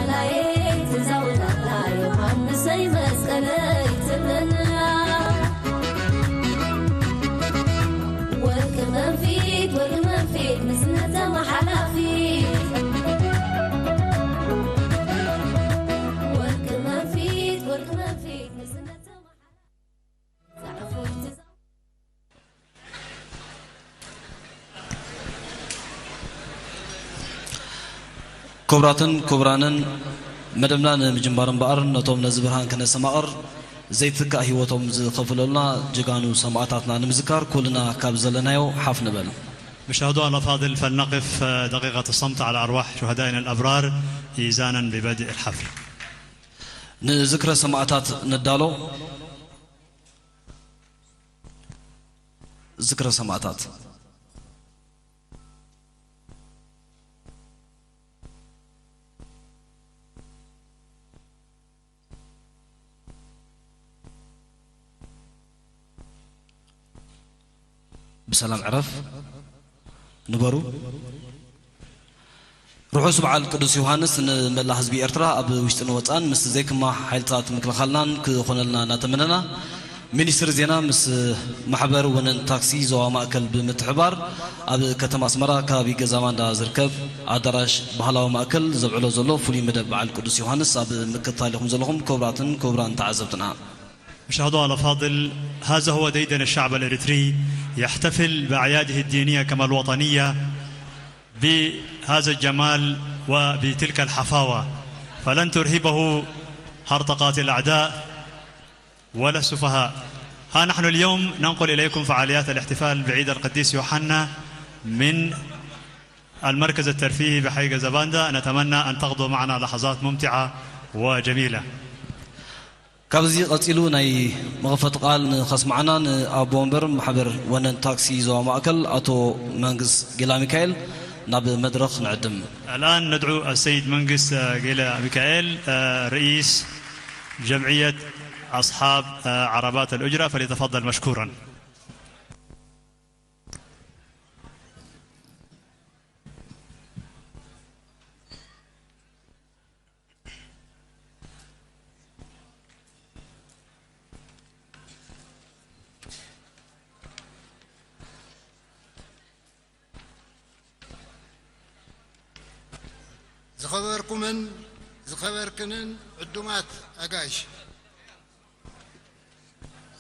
ላየይ ትዛውራላ ዮሃንሰይ መስቀለይ ትብለና። ወርቂ መንፊት፣ ወርቂ መንፊት፣ ንዝነተ መሓላፊት። ወርቂ መንፊት፣ ወርቂ መንፊት፣ ንዝነተ መሓላፊት። ክቡራትን ክቡራንን፣ መደብና ንምጅማር እምበኣር፣ ነቶም ነዚ ብርሃን ክነሰማቕር ዘይትካእ ህይወቶም ዝኸፍለሉና ጀጋኑ ሰማእታትና ንምዝካር፣ ኩልና ካብ ዘለናዮ ሓፍ ንበል። مشاهدونا الأفاضل، فلنقف دقيقة الصمت على أرواح شهدائنا الأبرار إيزانا ببدء الحفل. ንዝክረ ሰማእታት ንዳሎ። ዝክረ ሰማእታት። ብሰላም ዕረፍ ንበሩ። ርሑስ በዓል ቅዱስ ዮሃንስ ንመላእ ህዝቢ ኤርትራ ኣብ ውሽጥን ወጻን፣ ምስ ዘይክማ ሓይልታት ምክልኻልናን ክኾነልና እናተመነና፣ ሚኒስትሪ ዜና ምስ ማሕበር ወነን ታክሲ ዞባ ማእከል ብምትሕባር ኣብ ከተማ ኣስመራ ከባቢ ገዛ ማንዳ ዝርከብ ኣዳራሽ ባህላዊ ማእከል ዘብዕሎ ዘሎ ፍሉይ መደብ በዓል ቅዱስ ዮሃንስ ኣብ ምክትታል ኢኹም ዘለኹም ክቡራትን ክቡራን ተዓዘብትና። مشاهدونا الأفاضل، هذا هو ديدن الشعب الإريتري يحتفل بأعياده الدينية كما الوطنية بهذا الجمال وبتلك الحفاوة، فلن ترهبه هرطقات الأعداء ولا السفهاء. ها نحن اليوم ننقل إليكم فعاليات الاحتفال بعيد القديس يوحنا من المركز الترفيهي بحي جزباندا. نتمنى أن تقضوا معنا لحظات ممتعة وجميلة. ካብዚ ቀጺሉ ናይ መኸፈቲ ቃል ንኸስምዓና ንኣቦ ወንበር ማሕበር ወነን ታክሲ ዞባ ማእከል ኣቶ መንግስ ጌላ ሚካኤል ናብ መድረኽ ንዕድም። الآن ندعو السيد منقس، آه، جيلا ميكائيل، آه، رئيس جمعية أصحاب، آه، عربات الأجرة، فليتفضل مشكورا. ዝኸበርኩምን ዝኸበርክንን ዕዱማት ኣጋይሽ፣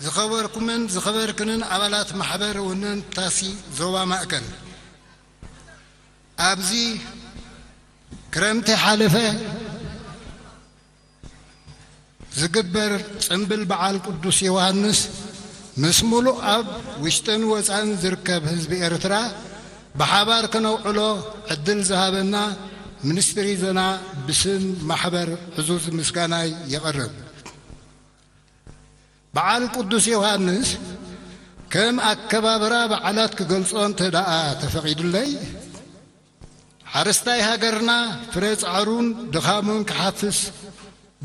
ዝኸበርኩምን ዝኸበርክንን ኣባላት ማሕበር ወነን ታክሲ ዞባ ማእከል፣ ኣብዚ ክረምቲ ሓለፈ ዝግበር ጽምብል በዓል ቅዱስ ዮሃንስ፣ ምስ ሙሉእ ኣብ ውሽጥን ወጻእን ዝርከብ ህዝቢ ኤርትራ ብሓባር ክነውዕሎ ዕድል ዝሃበና ሚኒስትሪ ዜና ብስም ማሕበር ዕዙዝ ምስጋናይ የቕርብ። በዓል ቅዱስ ዮሃንስ ከም ኣከባብራ በዓላት ክገልጾ እንተ ደኣ ተፈቒዱለይ፣ ሓረስታይ ሃገርና ፍረ ጻዕሩን ድኻሙን ክሓፍስ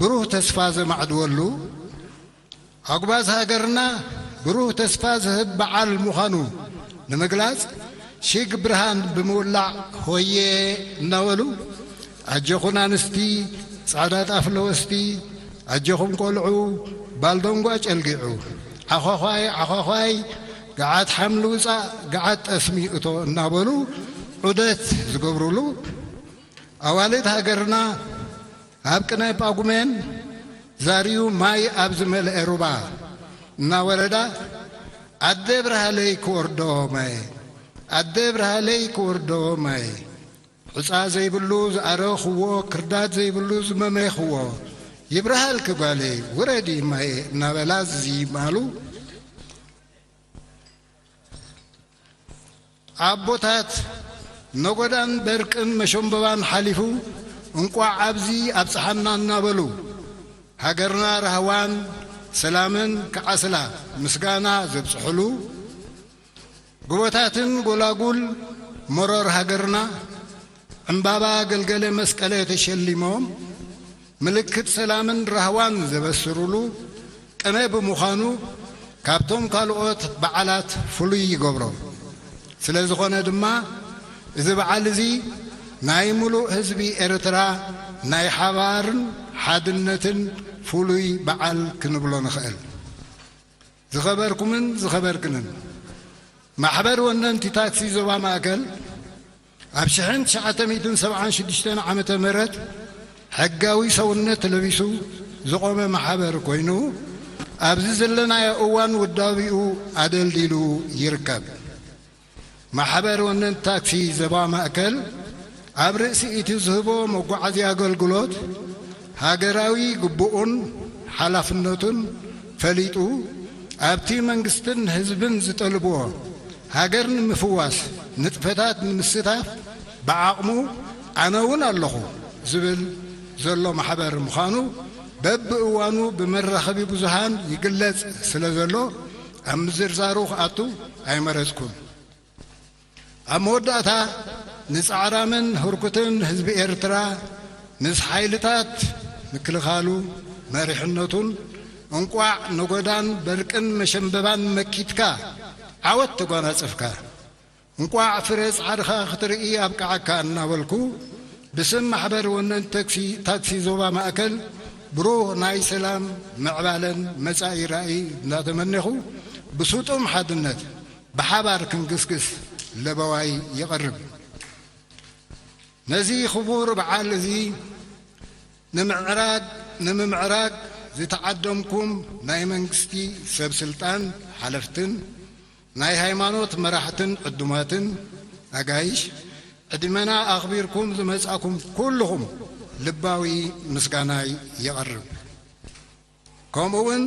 ብሩህ ተስፋ ዘማዕድወሉ፣ ኣጉባዝ ሃገርና ብሩህ ተስፋ ዝህብ በዓል ምዃኑ ንምግላጽ፣ ሽግ ብርሃን ብምውላዕ ሆየ እናበሉ፣ ኣጀኹን ኣንስቲ ጻዕዳ ጣፍ ለወስቲ፣ ኣጀኹም ቆልዑ ባልደንጓ ጨልጊዑ፣ ዓዃዃይ ዓዃዃይ፣ ገዓት ሓምሊ ውጻእ፣ ገዓት ጠስሚ እቶ እናበሉ ዑደት ዝገብሩሉ፣ ኣዋልድ ሃገርና ኣብ ቅነ ጳጉሜን ዛርዩ ማይ ኣብ ዝመልአ ሩባ እናወረዳ፣ ኣደ ብርሃለይ ክወርዶ ማየ፣ ኣደ ብርሃለይ ክወርዶ ማየ፣ ሑጻ ዘይብሉ ዝኣረኽዎ፣ ክርዳድ ዘይብሉ ዝመመኽዎ፣ ይብርሃልኪ ጓለይ ውረዲ ማየ እናበላ ዝዝይማሉ፣ ኣቦታት ነጎዳን በርቅን መሸምበባን ሓሊፉ፣ እንቋዕ ኣብዚ ኣብጽሓና እናበሉ፣ ሃገርና ራህዋን ሰላምን ክዓስላ ምስጋና ዘብጽሑሉ፣ ጎቦታትን ጎላጉል መሮር ሃገርና ዕምባባ ገልገለ መስቀለ ተሸሊሞም፣ ምልክት ሰላምን ራህዋን ዘበስሩሉ ቅነ ብምዃኑ፣ ካብቶም ካልኦት በዓላት ፍሉይ ይገብሮ። ስለ ዝኾነ ድማ፣ እዚ በዓል እዚ ናይ ምሉእ ህዝቢ ኤርትራ ናይ ሓባርን ሓድነትን ፍሉይ በዓል ክንብሎ ንኽእል። ዝኸበርኩምን ዝኸበርክንን፣ ማሕበር ወነንቲ ታክሲ ዞባ ማእከል ኣብ ሽሕን ትሽዓተ ሚእትን ሰብዓን ሽዱሽተን ዓመተ ምህረት ሕጋዊ ሰውነት ተለቢሱ ዝቖመ ማሕበር ኮይኑ፣ ኣብዚ ዘለናዮ እዋን ውዳቢኡ ኣደልዲሉ ይርከብ። ማሕበር ወነንቲ ታክሲ ዞባ ማእከል ኣብ ርእሲ እቲ ዝህቦ መጓዓዝያ ኣገልግሎት፣ ሃገራዊ ግቡኡን ሓላፍነቱን ፈሊጡ፣ ኣብቲ መንግስትን ህዝብን ዝጠልብዎ ሃገር ንምፍዋስ ንጥፈታት ንምስታፍ ብዓቕሙ ኣነ እውን ኣለኹ ዝብል ዘሎ ማሕበር ምዃኑ በብእዋኑ ብመራኸቢ ብዙሃን ይግለጽ ስለ ዘሎ፣ ኣብ ምዝርዛሩ ክኣቱ ኣይመረጽኩን። ኣብ መወዳእታ፣ ንጻዕራምን ህርኩትን ህዝቢ ኤርትራ ምስ ሓይልታት ምክልኻሉ መሪሕነቱን፣ እንቋዕ ነጎዳን በርቅን መሸምበባን መኪትካ ዓወት ተጓናጸፍካ። እንቋዕ ፍረ ጻዕርኻ ክትርኢ ኣብቅዓካ እናበልኩ፣ ብስም ማሕበር ወነንቲ ታክሲ፣ ታክሲ ዞባ ማእከል ብሩህ ናይ ሰላም ምዕባለን መጻኢ ራእይ እናተመኔኹ፣ ብስጡም ሓድነት ብሓባር ክንግስግስ ለበዋይ የቕርብ። ነዚ ክቡር በዓል እዚ ንምዕራግ፣ ንምምዕራግ ዝተዓደምኩም ናይ መንግስቲ ሰብ ስልጣን ሓለፍትን ናይ ሃይማኖት መራሕትን ዕዱማትን ኣጋይሽ፣ ዕድመና ኣኽቢርኩም ዝመጻእኩም ኩልኹም ልባዊ ምስጋናይ የቕርብ። ከምኡውን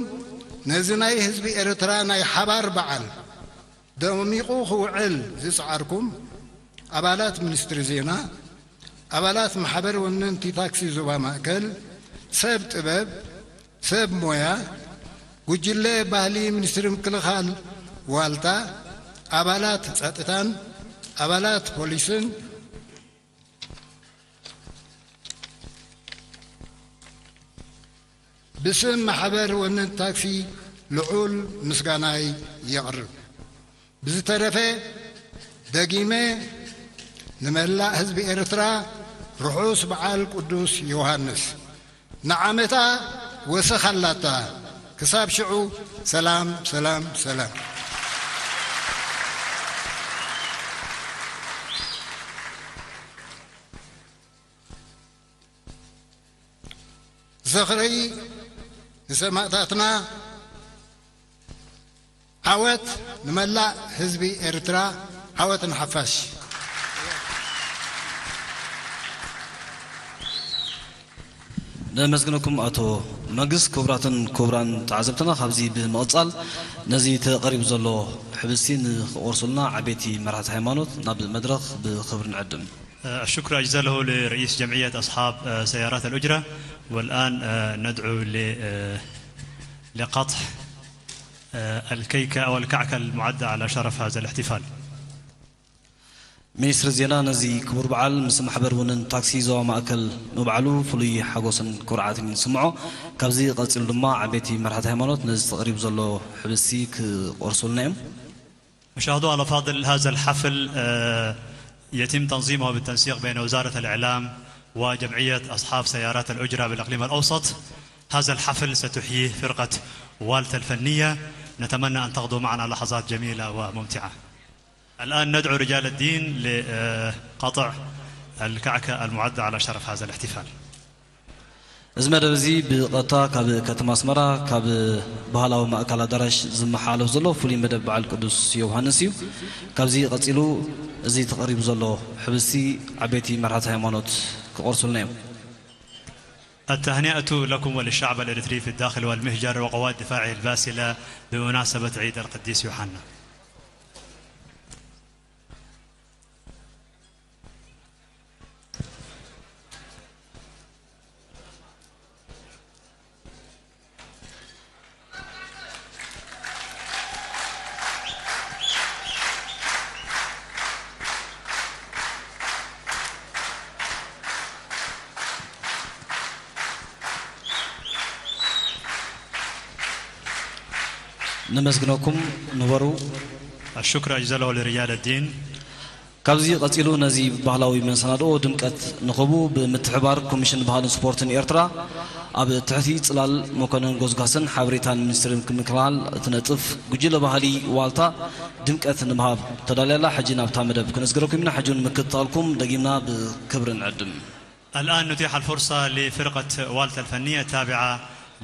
ነዚ ናይ ህዝቢ ኤርትራ ናይ ሓባር በዓል ደሚቑ ክውዕል ዝጸዓርኩም ኣባላት ሚኒስትሪ ዜና፣ ኣባላት ማሕበር ወነንቲ ታክሲ ዞባ ማእከል፣ ሰብ ጥበብ፣ ሰብ ሞያ፣ ጉጅለ ባህሊ ሚኒስትሪ ምክልኻል ዋልታ፣ ኣባላት ጸጥታን ኣባላት ፖሊስን፣ ብስም ማሕበር ወነንቲ ታክሲ ልዑል ምስጋናይ የቕርብ። ብዝተረፈ፣ ደጊመ ንመላእ ህዝቢ ኤርትራ ርሑስ በዓል ቅዱስ ዮሃንስ። ንዓመታ ወሰኽ ኣላታ። ክሳብ ሽዑ፣ ሰላም፣ ሰላም፣ ሰላም። ዝኽሪ ንሰማእታትና፣ ዓወት ንመላእ ህዝቢ ኤርትራ፣ ዓወት ንሓፋሽ። ነመስግነኩም ኣቶ መንግስ። ክቡራትን ክቡራን ተዓዘብትና፣ ካብዚ ብምቕጻል ነዚ ተቐሪቡ ዘሎ ሕብስቲ ንኽቆርሱልና ዓበይቲ መራሕቲ ሃይማኖት ናብ መድረኽ ብኽብሪ ንዕድም። الشكر أجزله لرئيس جمعية أصحاب سيارات الأجرة. والآن ندعو ل-، لقطع الكيكة أو الكعكة المعدة على شرف هذا الاحتفال. ሚኒስትሪ ዜና ነዚ ክቡር በዓል ምስ ማሕበር ውንን ታክሲ ዞባ ማእከል ምብዓሉ ፍሉይ ሓጎስን ኩርዓትን ይስምዖ። ካብዚ ቀጺሉ ድማ ዓበይቲ መራሕቲ ሃይማኖት ነዚ ተቐሪቡ ዘሎ ሕብስቲ ክቆርሱልና እዮም። مشاهدونا الأفاضل، هذا الحفل، آه، يتم تنظيمه بالتنسيق بين وزارة الإعلام وجمعية أصحاب سيارات الأجرة بالإقليم الأوسط. هذا الحفل ستحييه فرقة والتا الفنية. نتمنى أن تقضوا معنا لحظات جميلة وممتعة. الآن ندعو رجال الدين لقطع الكعكة المعدة على شرف هذا الاحتفال. እዚ መደብ እዚ ብቐጥታ ካብ ከተማ ኣስመራ፣ ካብ ባህላዊ ማእከል ኣዳራሽ ዝመሓላለፍ ዘሎ ፍሉይ መደብ በዓል ቅዱስ ዮሃንስ እዩ። ካብዚ ቀጺሉ እዚ ተቐሪቡ ዘሎ ሕብስቲ ዓበይቲ መራሕቲ ሃይማኖት ክቖርሱልና እዮም። التهنئة لكم وللشعب الإريتري في الداخل والمهجر وقوات دفاعه الباسلة بمناسبة عيد القديس يوحنا. ነመስግነኩም። ንበሩ። الشكر أجزله لرجال الدين. ካብዚ ቀጺሉ ነዚ ባህላዊ መሰናድኦ ድምቀት ንኽህቡ ብምትሕባር ኮሚሽን ባህልን ስፖርትን ኤርትራ ኣብ ትሕቲ ጽላል መኮነን ጎስጓስን ሓበሬታን ሚኒስትሪ ምክልኻል እትነጥፍ ጉጅለ ባህሊ ዋልታ ድምቀት ንምሃብ ተዳልያ ኣላ። ሕጂ ናብታ መደብ ክነስግረኩም ኢና። ሕጂ እውን ምክትታልኩም ደጊምና ብክብሪ ንዕድም። الآن نتيح الفرصة لفرقة والتا الفنية التابعة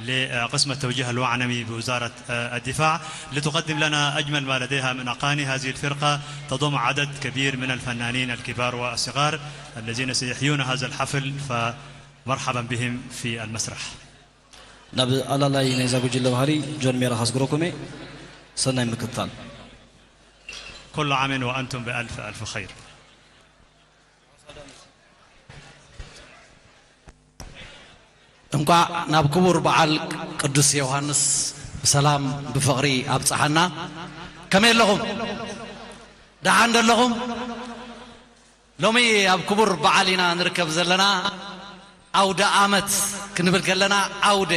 لقسم التوجيه الوعنوي بوزارة الدفاع لتقدم لنا أجمل ما لديها من أغاني. هذه الفرقة تضم عدد كبير من الفنانين الكبار والصغار الذين سيحيون هذا الحفل، فمرحبا بهم في المسرح. ናብ ኣላላይ ናይዛ ጉጅለ ባህሊ ጆን ሜራ ከስግረኩም እየ። ሰናይ ምክትታል። كل عام وأنتم بألف ألف خير. እንቋዕ ናብ ክቡር በዓል ቅዱስ ዮሃንስ ብሰላም ብፍቕሪ ኣብጽሓና። ከመይ ኣለኹም? ደሓን ዶ ኣለኹም? ሎሚ ኣብ ክቡር በዓል ኢና ንርከብ ዘለና። ኣውደ ኣመት ክንብል ከለና ኣውደ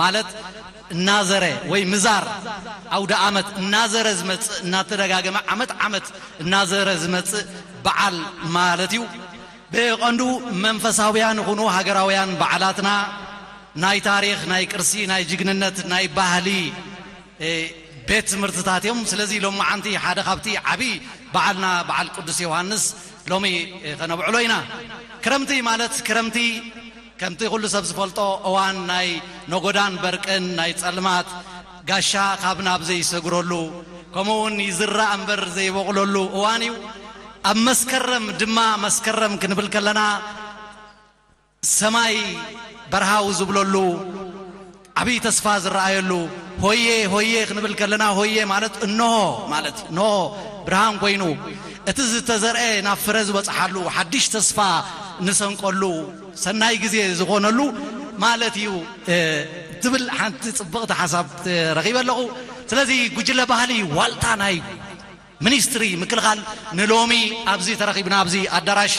ማለት እናዘረ ወይ ምዛር ኣውደ ኣመት እናዘረ ዝመጽእ እናተደጋገመ ዓመት ዓመት እናዘረ ዝመጽእ በዓል ማለት እዩ። ብቐንዱ መንፈሳውያን ይኹኑ ሃገራውያን በዓላትና ናይ ታሪኽ፣ ናይ ቅርሲ፣ ናይ ጅግንነት፣ ናይ ባህሊ ቤት ትምህርትታት እዮም። ስለዚ ሎማዓንቲ ሓደ ካብቲ ዓብዪ በዓልና በዓል ቅዱስ ዮሃንስ ሎሚ ከነብዕሎ ኢና። ክረምቲ ማለት ክረምቲ ከምቲ ኩሉ ሰብ ዝፈልጦ እዋን ናይ ነጎዳን በርቅን ናይ ጸልማት ጋሻ ካብ ናብ ዘይሰግረሉ ከምኡ እውን ይዝራእ እምበር ዘይበቑለሉ እዋን እዩ። ኣብ መስከረም ድማ መስከረም ክንብል ከለና ሰማይ በርሃው ዝብለሉ ዓብዪ ተስፋ ዝረኣየሉ ሆየ ሆየ ክንብል ከለና ሆየ ማለት እንሆ ማለት እዩ። እንሆ ብርሃን ኮይኑ እቲ ዝተዘርአ ናብ ፍረ ዝበፅሓሉ ሓድሽ ተስፋ ንሰንቀሉ ሰናይ ግዜ ዝኾነሉ ማለት እዩ ትብል ሓንቲ ፅብቕቲ ሓሳብ ረኺበ ኣለኹ። ስለዚ ጉጅለ ባህሊ ዋልታ ናይ ሚኒስትሪ ምክልኻል ንሎሚ ኣብዚ ተረኺብና ኣብዚ ኣዳራሽ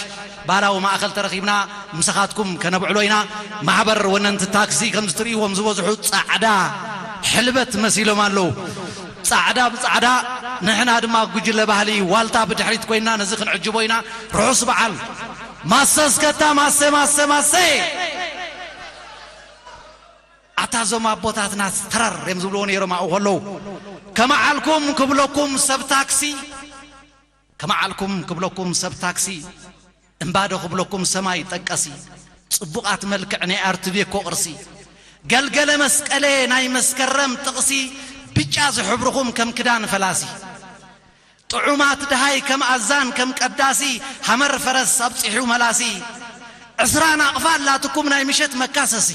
ባህላዊ ማእኸል ተረኺብና ምሳኻትኩም ከነብዕሎ ኢና። ማሕበር ወነንቲ ታክሲ ከምዚ ትርእይዎም ዝበዝሑ ፃዕዳ ሕልበት መሲሎም ኣለዉ። ፃዕዳ ብፃዕዳ ንሕና ድማ ጉጅለ ባህሊ ዋልታ ብድሕሪት ኮይና ነዚ ክንዕጅቦ ኢና። ርሑስ በዓል። ማሰ እስከታ ማሰ ማሰ ማሰ ኣታ እዞም ኣቦታትና ተረር እዮም ዝብልዎ ነይሮም ኣብኡ ከለዉ ከመዓልኩም ክብለኩም ሰብ ታክሲ ከመዓልኩም ክብለኩም ሰብ ታክሲ እምባዶ ክብለኩም ሰማይ ጠቀሲ ጽቡቓት መልክዕ ናይ ኣርትቤኮ ቅርሲ ገልገለ መስቀሌ ናይ መስከረም ጥቕሲ ብጫ ዝሕብርኹም ከም ክዳን ፈላሲ ጥዑማት ደሃይ ከም ኣዛን ከም ቀዳሲ ሃመር ፈረስ ኣብጺሑ መላሲ ዕስራ ናቕፋ ኣላትኩም ናይ ምሸት መካሰሲ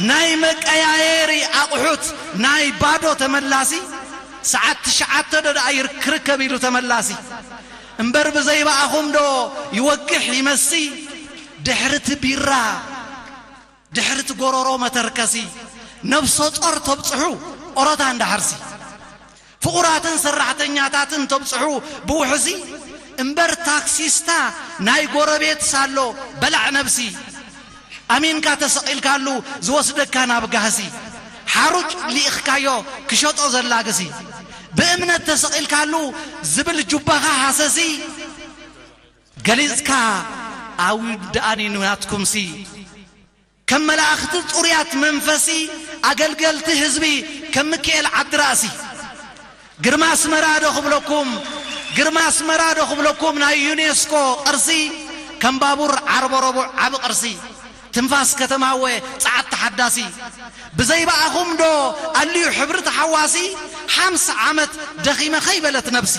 ናይ መቀያየሪ ኣቑሑት ናይ ባዶ ተመላሲ ሰዓት ትሽዓተ ዶ ደኣ ይር- ክርከብ ኢሉ ተመላሲ እምበር ብዘይ በኣኹም ዶ ይወግሕ ይመሲ ድሕርቲ ቢራ ድሕርቲ ጎሮሮ መተርከሲ ነብሰ ጾር ተብጽሑ ኦሮታ እንዳሕርሲ ፍቑራትን ሰራሕተኛታትን ተብጽሑ ብውሕሲ እምበር ታክሲስታ ናይ ጎረቤት ሳሎ በላዕ ነብሲ ኣሚንካ ተሰቒልካሉ ዝወስደካ ናብ ጋህሲ ሓሩጭ ልኢኽካዮ ክሸጦ ዘላግሲ ብእምነት ተሰቒልካሉ ዝብል ጁባኻ ሃሰሲ ገሊጽካ ኣውድኣኒ ናትኩምሲ ከም መላእኽቲ ጽሩያት መንፈሲ ኣገልገልቲ ህዝቢ ከም ምክኤል ዓዲ ራእሲ ግርማ ኣስመራ ዶ ክብለኩም ግርማ ኣስመራ ዶ ክብለኩም ናይ ዩኔስኮ ቅርሲ ከም ባቡር ዓርቦ ረቡዕ ዓቢ ቅርሲ ትንፋስ ከተማወ ጸዓት ተሓዳሲ ብዘይ በኣኹም ዶ ኣልዩ ሕብሪ ተሓዋሲ ሓምሳ ዓመት ደኺመ ከይበለት ነብሲ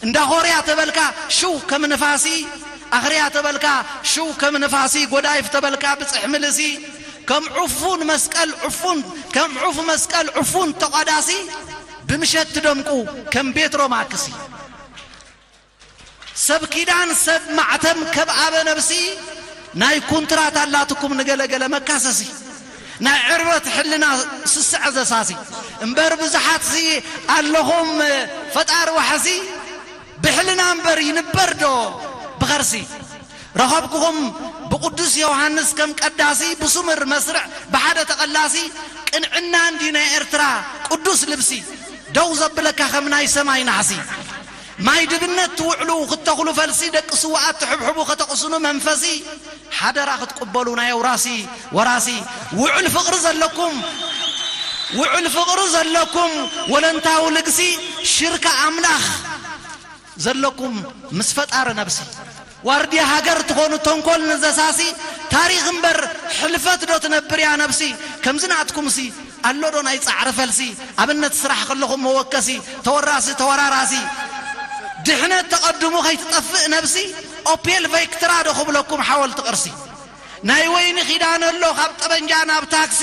እንዳ ኾርያ ተበልካ ሽው ከም ንፋሲ ኣኽርያ ተበልካ ሽው ከም ንፋሲ ጎዳይፍ ተበልካ ብጽሕ ምልሲ ከም ዑፉን መስቀል ዑፉን ከም ዑፍ መስቀል ዑፉን ተቋዳሲ ብምሸት ትደምቁ ከም ቤትሮ ማክሲ ሰብ ኪዳን ሰብ ማዕተም ከብ ኣበ ነብሲ ናይ ኩንትራት ኣላትኩም ንገለገለ መካሰሲ ናይ ዕርበት ሕልና ስስዐ ዘሳሲ እምበር ብዙሓትሲ ኣለኹም ፈጣሪ ዋሕሲ ብሕልና እምበር ይንበር ዶ ብኸርሲ ረኸብኩኹም ብቅዱስ ዮሃንስ ከም ቀዳሲ ብስሙር መስርዕ ብሓደ ተቐላሲ ቅንዕና እንዲ ናይ ኤርትራ ቅዱስ ልብሲ ደው ዘብለካ ከም ናይ ሰማይ ናሕሲ ማይ ድብነት ትውዕሉ፣ ክተኽሉ ፈልሲ፣ ደቂ ስውኣት ትሕብሕቡ፣ ከተቕስኑ መንፈሲ፣ ሓደራ ክትቅበሉ ናይ ኣውራሲ ወራሲ፣ ውዕል ፍቕሪ ዘለኩም፣ ውዕል ፍቕሪ ዘለኩም፣ ወለንታዊ ልግሲ፣ ሽርካ ኣምላኽ ዘለኩም ምስ ፈጣሪ ነብሲ። ዋርድያ ሃገር ትኾኑ፣ ተንኮል ንዘሳሲ፣ ታሪኽ እምበር ሕልፈት ዶ ትነብር እያ ነብሲ? ከምዚ ናትኩምሲ ኣሎ ዶ ናይ ጻዕሪ ፈልሲ? ኣብነት ስራሕ ከለኹም መወከሲ፣ ተወራሲ ተወራራሲ። ድሕነት ተቐድሙ ከይትጠፍእ ነብሲ፣ ኦፔል ቬክትራ ዶ ክብለኩም ሓወልቲ ቅርሲ? ናይ ወይኒ ኪዳነ ኣሎ ካብ ጠበንጃ ናብ ታክሲ፣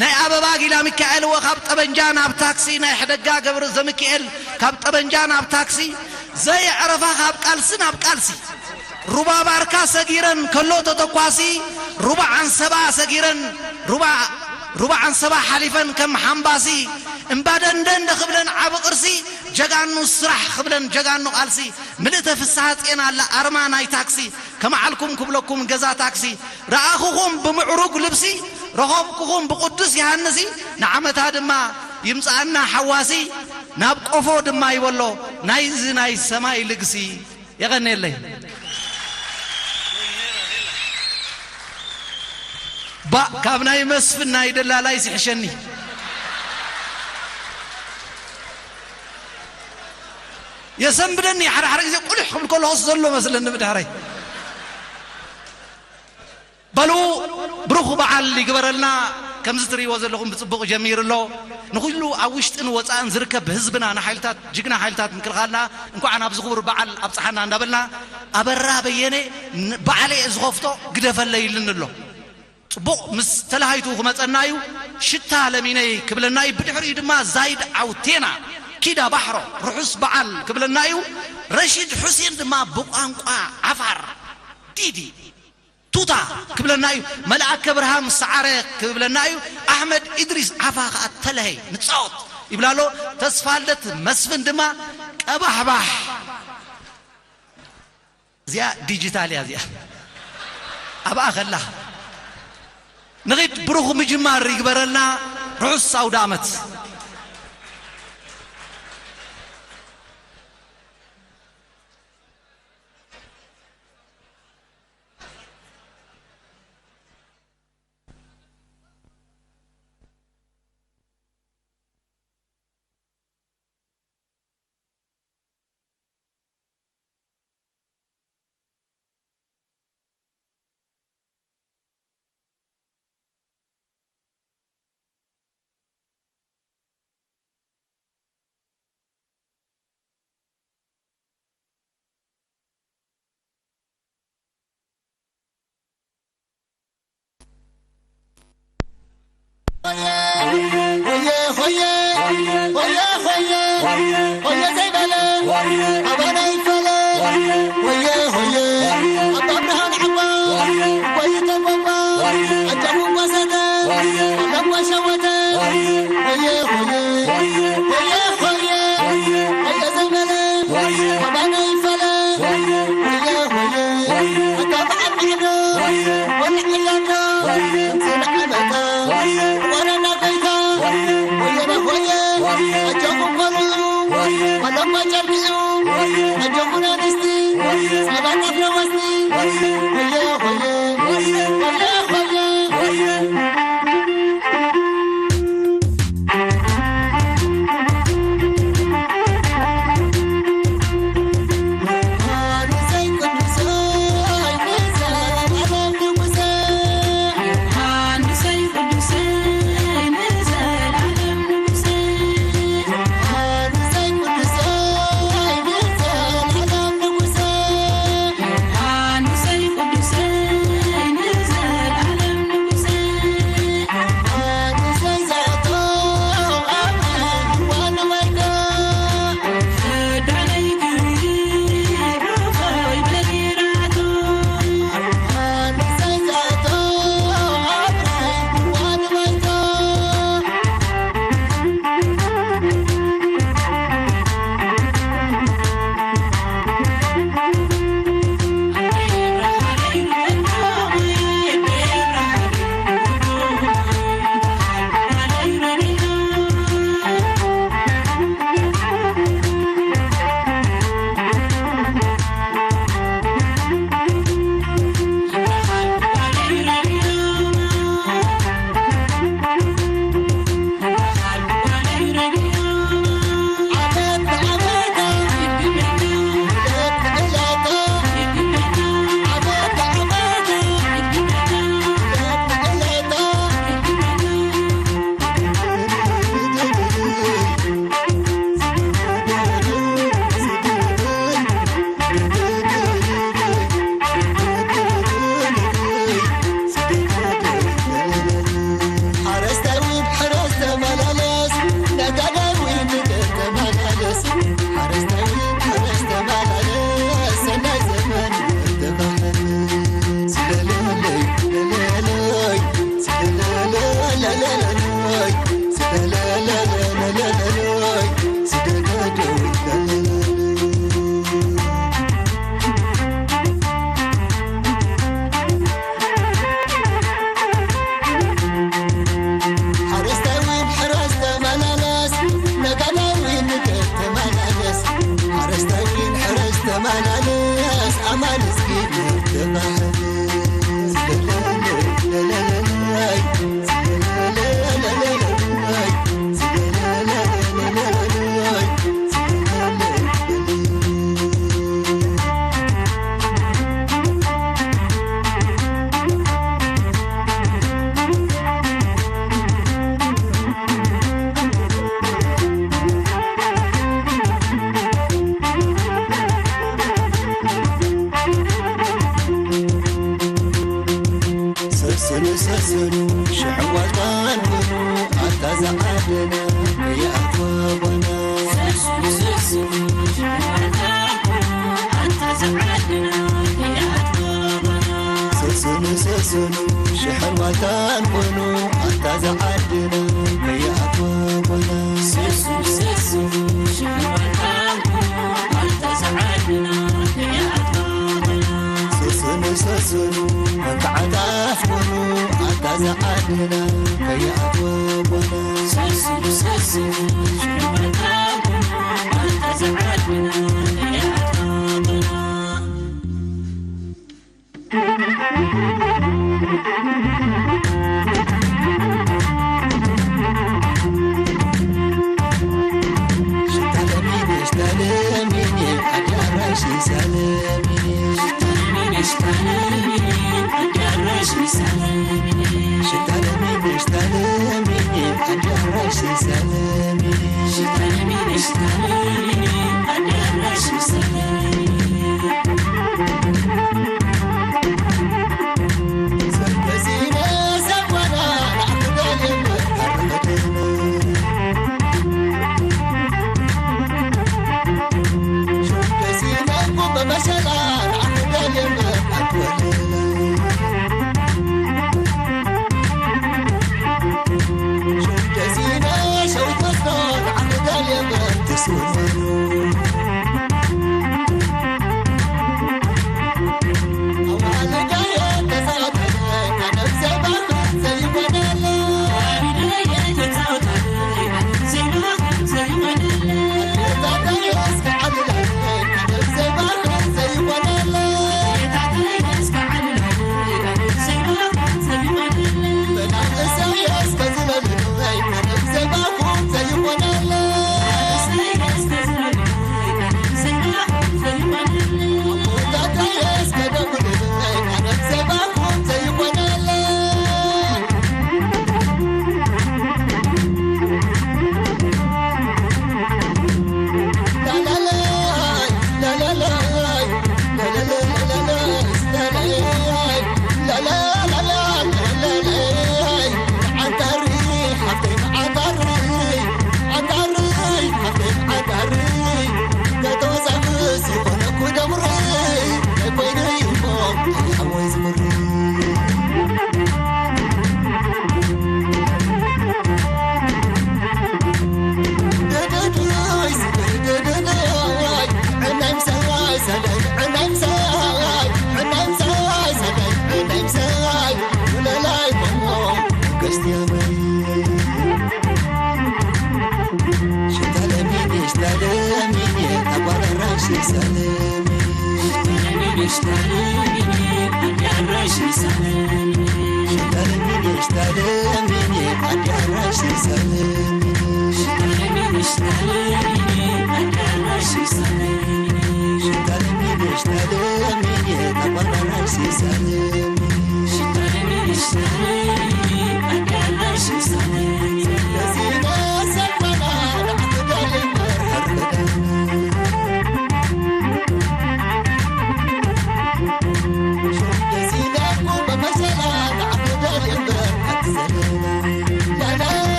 ናይ ኣበባ ጊላ ሚካኤል እወ ካብ ጠበንጃ ናብ ታክሲ፣ ናይ ሕደጋ ገብረ ዘሚካኤል ካብ ጠበንጃ ናብ ታክሲ፣ ዘየዕረፋ ካብ ቃልሲ ናብ ቃልሲ። ሩባ ባርካ ሰጊረን ከሎ ተተኳሲ፣ ሩባ ዓንሰባ ሰጊረን፣ ሩባ፣ ሩባ ዓንሰባ ሓሊፈን ከም ሓምባሲ፣ እምባ ደንደን ዶ ክብለን ዓቢ ቅርሲ፣ ጀጋኑ ስራሕ ክብለን ጀጋኑ ቃልሲ፣ ምልእተ ፍስሃ ጽዮን ኣላ ኣርማ ናይ ታክሲ፣ ከመዓልኩም ክብለኩም ገዛ ታክሲ፣ ረኣኹኹም ብምዕሩግ ልብሲ፣ ረኸብኩኹም ብቅዱስ ዮሃንሲ፣ ንዓመታ ድማ ይምጽኣና ሓዋሲ፣ ናብ ቆፎ ድማ ይበሎ ናይዚ ናይ ሰማይ ልግሲ። የቐንየለይ። ባእ፣ ካብ ናይ መስፍን ናይ ደላላይስ ይሕሸኒ። የሰንብደኒ፣ ሓደ ሓደ ግዜ ቁልሕ ክብል ከለኹስ ዘሎ መስለኒ ብድሕረይ። በሉ፣ ብሩኽ በዓል ይግበረልና። ከምዚ ትርእይዎ ዘለኹም ብጽቡቕ ጀሚሩ ኣሎ። ንኹሉ ኣብ ውሽጥን ወጻእን ዝርከብ ህዝብና፣ ንሓይልታት፣ ጅግና ሓይልታት ምክልኻልና እንኳዕ ናብዚ ክቡር በዓል ኣብጽሓና እንዳበልና፣ ኣበራ በየነ ን-፣ በዓለይ እየ ዝኸፍቶ ግደፈለይ ኢሉኒ ኣሎ። ጽቡቕ ምስ ተለሃይቱ ክመጸና እዩ። ሽታ ለሚነይ ክብለና እዩ። ብድሕሪኡ ድማ ዛይድ ዓውቴና ኪዳ ባሕሮ ርሑስ በዓል ክብለና እዩ። ረሺድ ሑሴን ድማ ብቋንቋ ዓፋር ዲዲ ቱታ ክብለና እዩ። መልኣከ ብርሃም ሰዓረ ክብለና እዩ። ኣሕመድ ኢድሪስ ዓፋ ከኣ ተለሀይ ንጻወት ይብላ ኣሎ። ተስፋልደት መስፍን ድማ ቀባሕባሕ። እዚኣ ዲጂታል እያ እዚኣ። ኣብኣ ከላ ንኺድ። ብሩኽ ምጅማር ይግበረልና። ርሑስ ኣውደ ዓመት። ሰሰኑ ሽሕ ዋልታን ኮኑ ኣታ ዝዓደና ከይኣትዋ ጓና። ሰሰኑ ሰሰኑ ሽሕ ዋልታን ኮኑ ኣታ ዝዓደና ከይኣትዋ ጓና። ሰሰኑ ሰሰኑ ሽሕ ዋልታን ኮኑ ኣታ ዝዓደና ከይኣትዋ ጓና። ሰሰኑ ሰሰኑ ሽሕ ዋልታን ኮኑ ኣታ ዝዓደና ከይኣትዋ ጓና። ሰስኑ ሰስኑ፣ እንተ ዓጣፍ ኮኑ፣ ኣታ ዝዓድና፣ ከይኣትዎ ቦና። ሰስኑ ሰስኑ፣ ሽዑ በልካ ኮኑ፣ ኣታ ዝዓድና፣ ከይኣትዎ ቦና። ሽታ ለሚኔ፣ ሽታ ለሚኔ፣ ኣዳራሽ ሰለሚኔ። ሽታ ለሚኔ፣ ሽታ ለሚኔ፣ ኣዳራሽ ሰለሚኔ። ሽታ ለሚኔ፣ ሽታ ለሚኔ፣ ኣዳራሽ ሰለሚኔ። ሽታ ለሚኔ፣ ሽታ ለሚኔ፣ ኣዳራሽ ሰለሚኔ።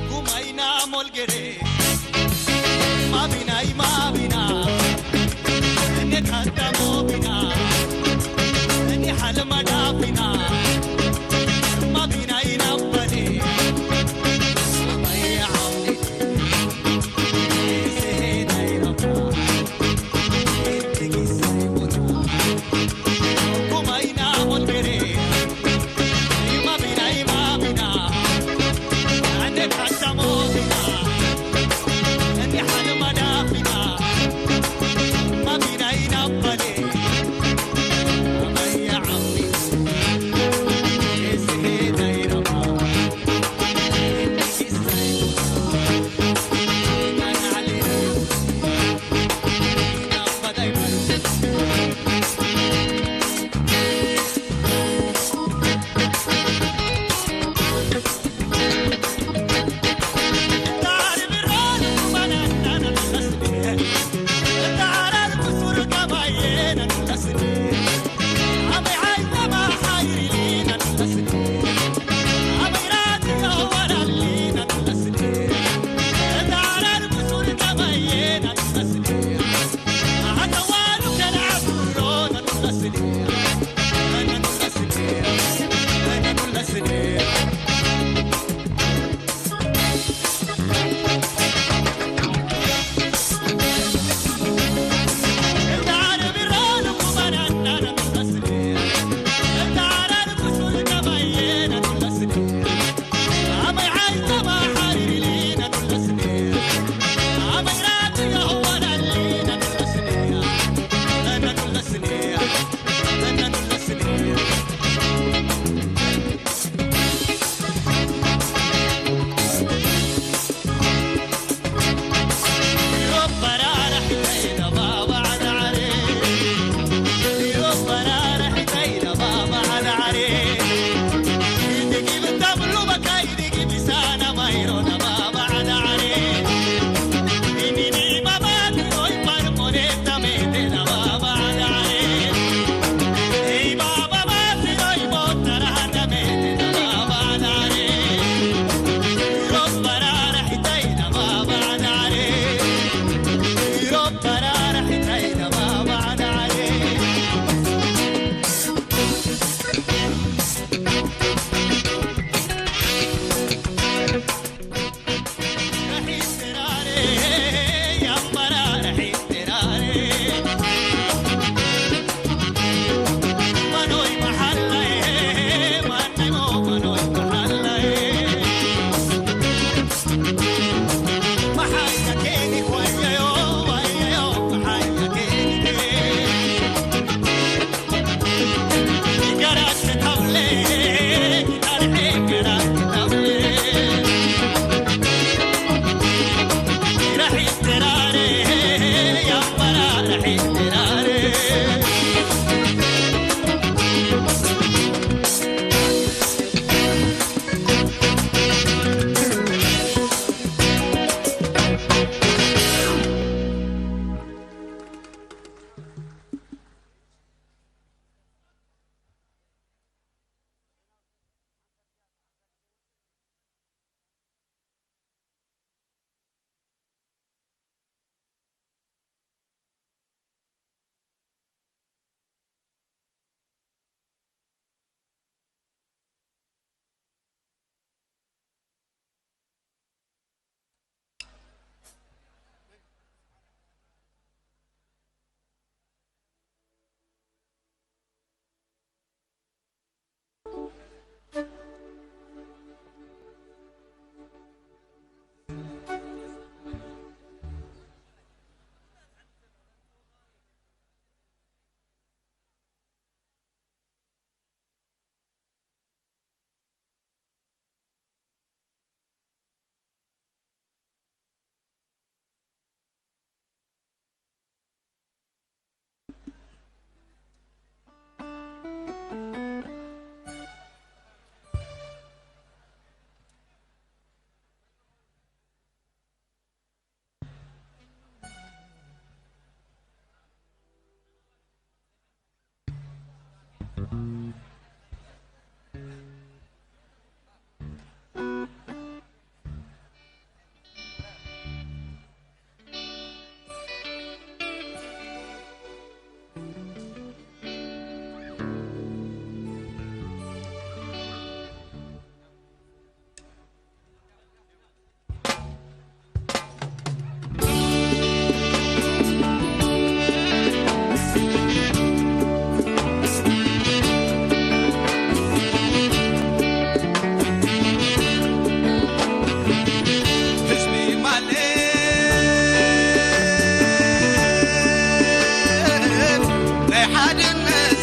Kumaina molgere, mabinai mabina, ne kanta mobina, ne halma dafina, mabinai nabale, maya amni, sehedai rabba.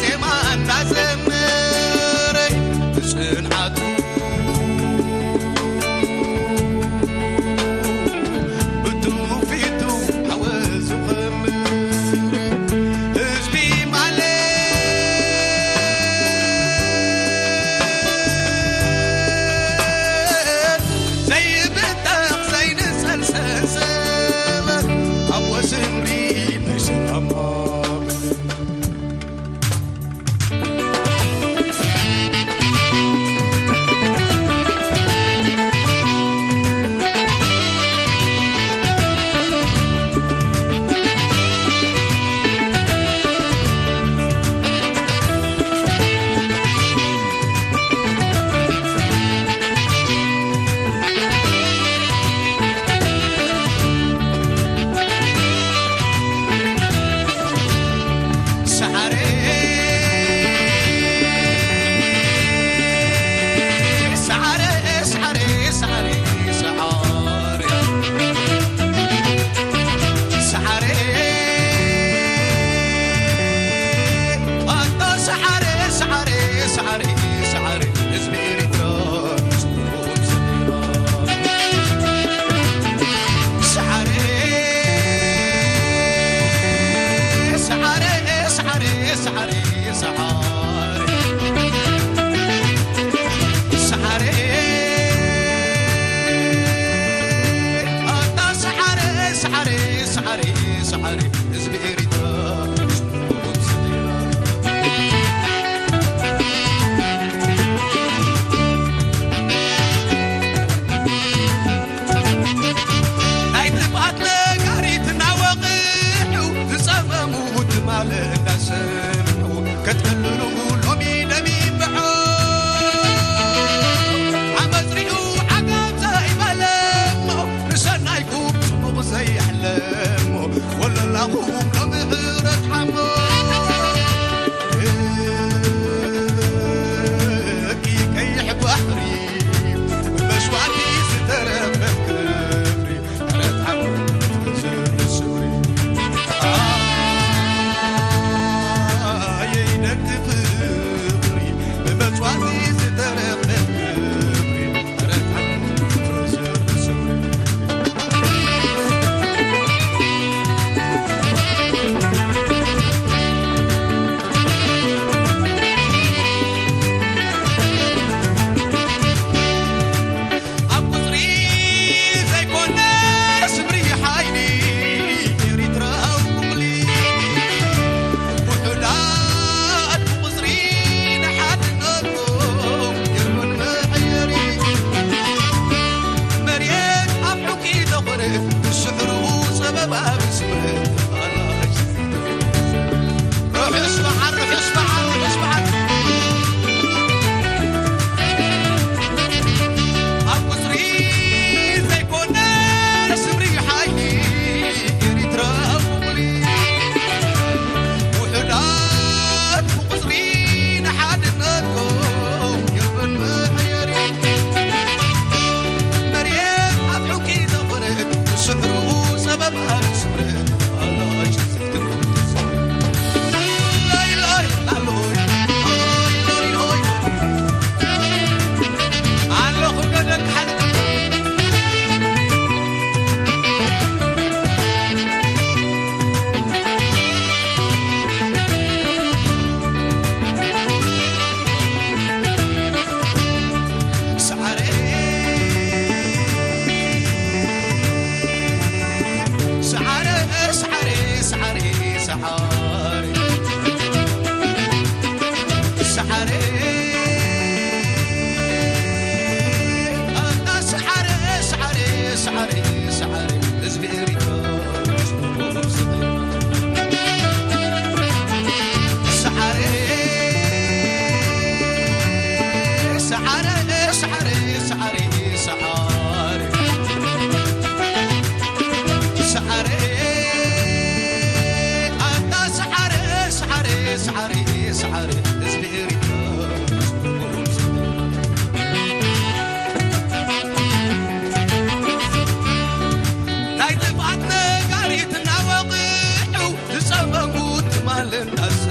ዜማ እናዘመረ ብጽንዓቱ ብትውፊቱ ሓወ ዝኸምር ህዝቢ ማለት ዘይብተኽ ዘይንጸል ሰንሰለት ኣብ ወስንዲ ናይ ሰላም ማዕበል። ሰዓረ፣ ሰዓረ፣ ሰዓረ፣ ሰዓረ፣ ሰዓረ፣ ሰዓረ፣ ኣታ ሰዓረ፣ ሰዓረ፣ ሰዓረ፣ ሰዓረ፣ ህዝቢ ኤሪትራ ናይ ጥፍኣት ነጋሪት እናወቕዑ ዝጸመሙ ትማል እንዳሰምዑ ከትዕልሉ ሎሚ ደሚበዖ ዓመጽ ሪኡ ዓጋብ ዘይበለሞ ንሰናይኩም ጽቡቕ ዘይሕለሞ ወለላኹም ሎሚ ሕረት ሓሞ ደቂ ቀይሕ ባሕሪ ብመስዋእቲ ዝተረፈ ክብሪ ኣብ ቁጽሪ ዘይኮነ ስምሪ ሓይሊ ኤሪትራዊ ቁምሊ ውሑዳት ብቁጽሪ ንሓድነቶም የብሉን መሐየሪ መሬት ኣብ ሑቂ ተኾነ ስሕሩ ጸበባ ብስምረት ኣላሽ ርሑስ በዓል ርሑስ በዓል ርሑስ በዓል ኣብ ቁጽሪ ዘይኮነ ስምሪ ሓይሊ ኤሪትራ ውዕሊ ውሑዳት ብቁጽሪ ንሓድነትኩም የብን መሐየሪ መርየት ኣብ ሑቂ ዘኾነ ስሕሩ ጸበብ ኣርስምረት ኣላሽ ሰዓረ ሰዓረ ሰዓረ ሰዓረ ሰዓረ ኣታ ሰዓረ ሰዓረ ሰዓረ ሰዓረ ህዝቢ ኤሪትራ ሰዓረ ሰዓረ ሰዓረ ሰዓረ ሰዓረ ሰዓረ ኣታ ሰዓረ ሰዓረ ሰዓረ ሰዓረ ህዝቢ ኤሪትራ ናይ ጥፍኣት ነጋሪት እናወቕዑ ዝጸመሙ ትማል እናሰ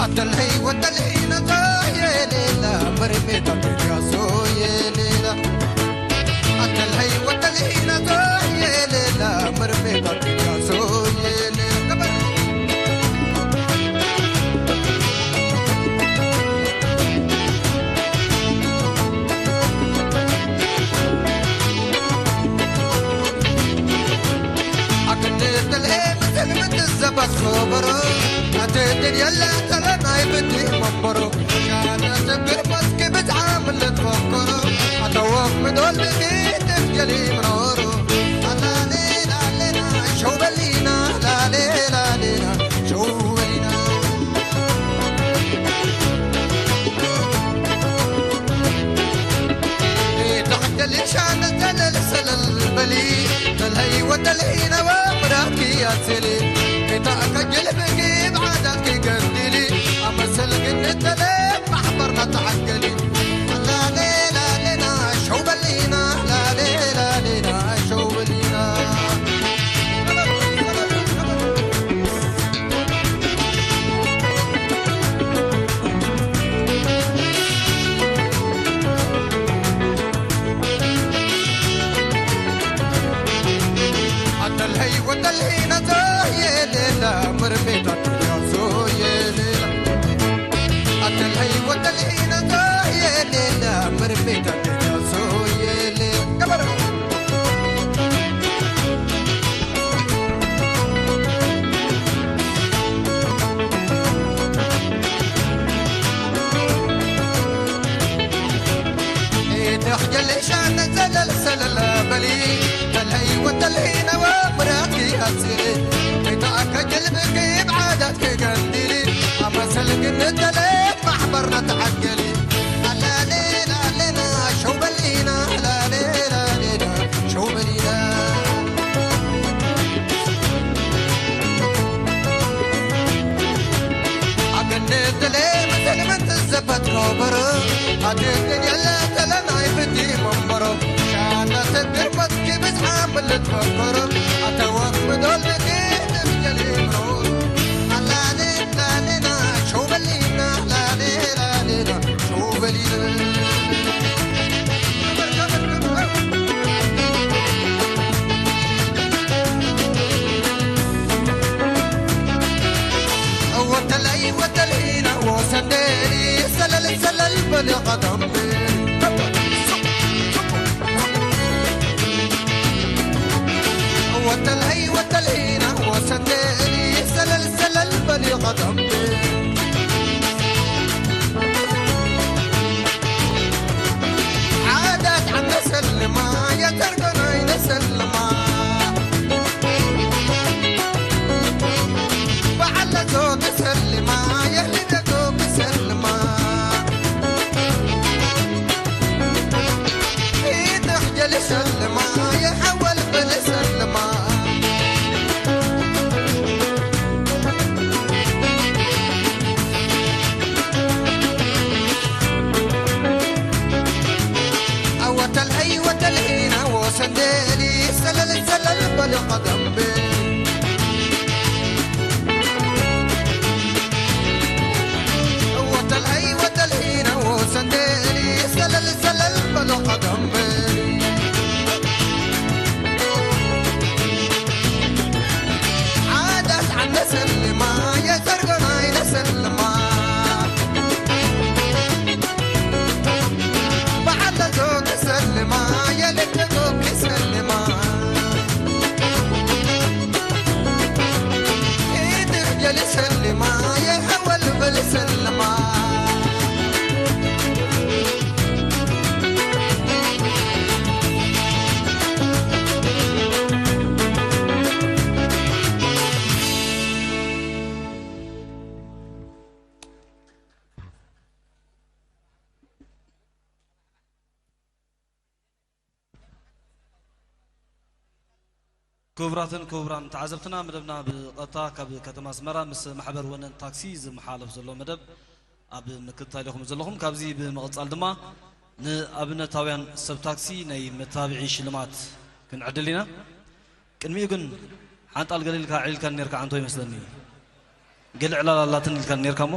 Atalhei watalhei na to ye lela, marme ta te ya so ye lela. Atalhei watalhei na to ye lela, marme ta te ya so ye lela. Akan te talhei matal matal zabat sobaro. Ate te yalla tala nai beti mambaro. Shana te bir mas ke bet amlet fokoro. Ata wak me dol me ke te jali mroro. Alale lale na shobelina, lale lale na shobelina. Taqdel shana talal salal bali. Talhei watalhei na wa mraki asili. Ita akajil bigi b'adat ki gandili. Amasal gin tale mahbar na ta'akkali. Lale lale na shobelina, lale lale na shobelina. Atalhei watalhei na zo ye lela, marme ta te ya so ye lela. Atalhei watalhei na zo ye lela, marme ta te ya so ye lela. Come on. Ita khjal shana zalal salal bali. Talhei watalhei na wa mraki asili. Ita akajil bigi b'adat ki gandili. Amasal gin tale mahbar na ta'akkali. Alale lale na shobelina, lale lale na shobelina. Akan te tale matal matal zabat kobaro. Ate te yalla tala nai beti mambaro. Shana te bir mas ke bet amlet fokoro. Ata wak me dol me ke te jali mroro. Alale lale na shobelina, lale lale na shobelina. Watalhei watalhei na wasandeli, salal salal bali qadam. Watalhei watalhei na wasandeli, salal salal bali qadam. Adat am nasalma, ya targana nasalma. Ba'ala zo tasalma, ya lida zo tasalma. ክቡራትን ክቡራን ተዓዘብትና፣ መደብና ብቐጥታ ካብ ከተማ ኣስመራ ምስ ማሕበር ወነን ታክሲ ዝመሓለፍ ዘሎ መደብ ኣብ ምክትታል ኢኹም ዘለኹም። ካብዚ ብምቕጻል ድማ ንኣብነታውያን ሰብ ታክሲ ናይ መታብዒ ሽልማት ክንዕድል ኢና። ቅድሚኡ ግን ሓንጣል ገለ ኢልካ ዕሊልካኒ ነርካ፣ ዓንቶ ይመስለኒ። ገለ ዕላል ኣላትን ኢልካኒ ነርካ እሞ።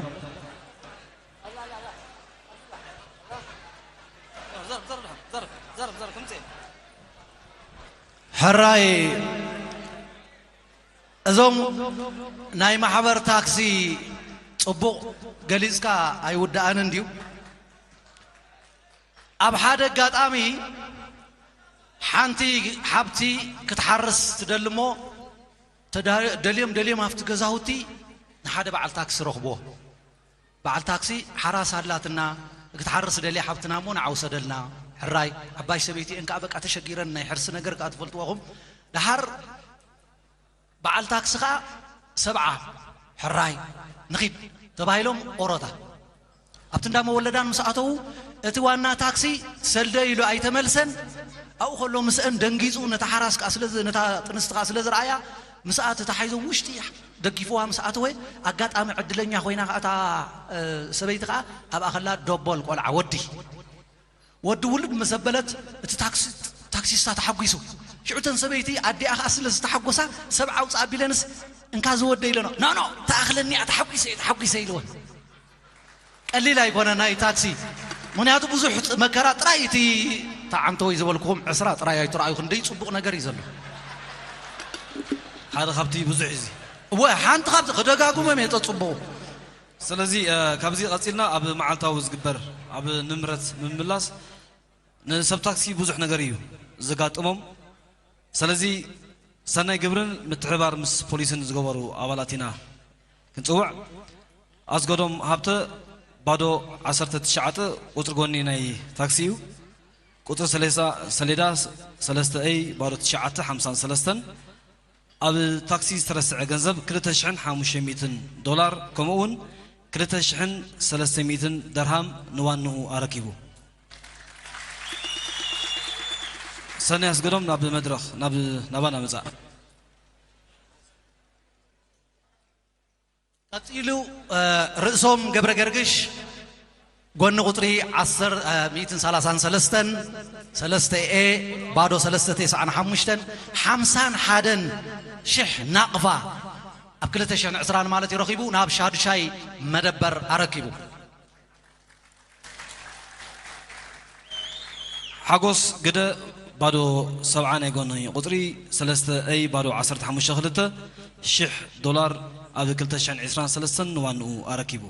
ዘርብ፣ ዘርብ፣ ዘርብ፣ ዘርብ፣ ዘርብ፣ ከምጽእ። ሕራይ፣ እዞም ናይ ማሕበር ታክሲ ጽቡቕ ገሊጽካ ኣይውድኣንን ድዩ? ኣብ ሓደ ኣጋጣሚ ሓንቲ ሓብቲ ክትሓርስ ትደሊ እሞ፣ ተዳ-፣ ደልዮም ደልዮም ኣብቲ ገዛውቲ ንሓደ በዓል ታክሲ ረኽብዎ። በዓል ታክሲ፣ ሓራስ ኣላትና፣ ክትሓርስ ደልያ ሓብትና እሞ ንዓ ውሰደልና። ሕራይ፣ ዓባይ ሰበይቲ እየን ከዓ፣ በቃ ተሸጊረን፣ ናይ ሕርሲ ነገር ከዓ ትፈልጥዎ ኢኹም። ደሓር በዓል ታክሲ ከዓ፣ ሰብዓ፣ ሕራይ፣ ንኺድ ተባሂሎም ኦሮታ ኣብቲ እንዳ መወለዳን ምስ ኣተዉ፣ እቲ ዋና ታክሲ ሰልደ ኢሉ ኣይተመልሰን። ኣብኡ ከሎ ምስአን ደንጊጹ፣ ነታ ሓራስ ከዓ ስለ ዝ-፣ ነታ ጥንስቲ ከዓ ስለ ዝረኣያ፣ ምስኣ ተታሒዞም ውሽጢ ደጊፍዋ ምስ ኣተወ፣ ኣጋጣሚ ዕድለኛ ኮይና ከዓ እታ፣ እ፣ ሰበይቲ ከዓ ኣብኣ ከላ ዶቦል ቆልዓ ወዲ፣ ወዲ ውልድ ምስ ኣበለት፣ እቲ ታክሲ-፣ ታክሲስታ ተሓጒሱ። ሽዑ እተን ሰበይቲ ኣዲኣ ከዓ ስለ ዝተሓጎሳ፣ ሰብ ዓውፃ ኣቢለንስ፣ "እንካ ዝወደ" ኢለኖ። "ኖ፣ ኖ፣ ተኣኽለኒ እያ፣ ተሓጒሰ እየ፣ ተሓጒሰ" ኢልወን። ቀሊል ኣይኮነ ናይ ታክሲ። ምኽንያቱ ብዙሕ ጥ-፣ መከራ ጥራይ፣ እቲ ተዓንተወይ ዝበልኩኹም ዕስራ ጥራይ ኣይትረኣዩ፣ ክንደይ ጽቡቕ ነገር እዩ ዘሎ። ሓደ ካብቲ ብዙሕ እዚ። እወ፣ ሓንቲ ካብቲ ክደጋግሞም እየ፣ ተጽቡቑ። ስለዚ፣ እ፣ ካብዚ ቀጺልና ኣብ መዓልታዊ ዝግበር፣ ኣብ ንብረት ምምላስ ንሰብ ታክሲ ብዙሕ ነገር እዩ ዘጋጥሞም። ስለዚ ሰናይ ግብርን ምትሕብባር ምስ ፖሊስን ዝገበሩ ኣባላት ኢና ክንጽውዕ። ኣስገዶም ሃብተ፣ ባዶ ዓሰርተ ትሽዓተ፣ ቁጽሪ ጎኒ ናይ ታክሲ እዩ። ቁጽሪ ሰሌሳ-፣ ሰሌዳ ሰለስተ ኤይ ባዶ ትሽዓተ ሓምሳን ሰለስተን። ኣብ ታክሲ ዝተረስዐ ገንዘብ ክልተ ሽሕን ሓሙሽተ ሚእትን ዶላር፣ ከምኡ እውን ክልተ ሽሕን ሰለስተ ሚእትን ደርሃም ንዋንኡ ኣረኪቡ። ሰናይ ኣስገዶም፣ ናብ መድረኽ፣ ናብ፣ ናባና ምጻእ። ቀጺሉ፣ እ፣ ርእሶም ገብረ ገርግሽ፣ ጎኒ ቁጽሪ ዓሰርተ፣ እ፣ ሚእትን ሰላሳን ሰለስተን፣ ሰለስተ ኤ፣ ባዶ ሰለስተ ተስዓን ሓሙሽተን፣ ሓምሳን ሓደን ሽሕ ናቕፋ፣ ኣብ ክልተ ሽሕን ዕስራን ማለት እዩ፣ ረኺቡ ናብ ሻዱሻይ መደበር ኣረኪቡ። ሓጎስ ግደ፣ ባዶ ሰብዓ፣ ናይ ጎኒ ቁጽሪ ሰለስተ ኤይ ባዶ ዓሰርተ ሓሙሽተ ክልተ፣ ሽሕ ዶላር ኣብ ክልተ ሽሕን ዕስራን ሰለስተን ንዋንኡ ኣረኪቡ።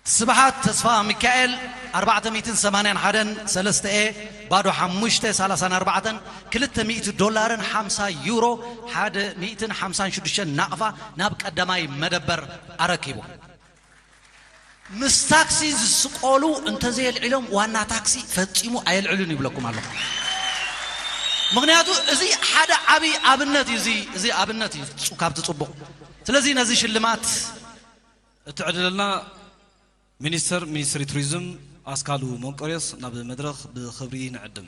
ስብሓት ተስፋ ሚካኤል፣ ኣርባዕተ ሚእትን ሰማንያን ሓደን፣ ሰለስተ ኤ ባዶ ሓሙሽተ፣ ሰላሳን ኣርባዕተን፣ ክልተ ሚእቲ ዶላርን ሓምሳ ዩሮ፣ ሓደ ሚእትን ሓምሳን ሽዱሽተን ናቕፋ ናብ ቀዳማይ መደበር ኣረኪቡ። ምስ ታክሲ ዝስቆሉ እንተዘየልዒሎም፣ ዋና ታክሲ ፈጺሙ ኣየልዕሉን ይብለኩም ኣለኹ። ምኽንያቱ እዚ ሓደ ዓቢ ኣብነት እዩ። እዚ፣ እዚ ኣብነት እዩ፣ ጹ-፣ ካብቲ ጽቡቕ። ስለዚ ነዚ ሽልማት እትዕድለልና ሚኒስተር ሚኒስትሪ ቱሪዝም ኣስካሉ መንቆርዮስ ናብ መድረኽ ብኽብሪ ንዕድም።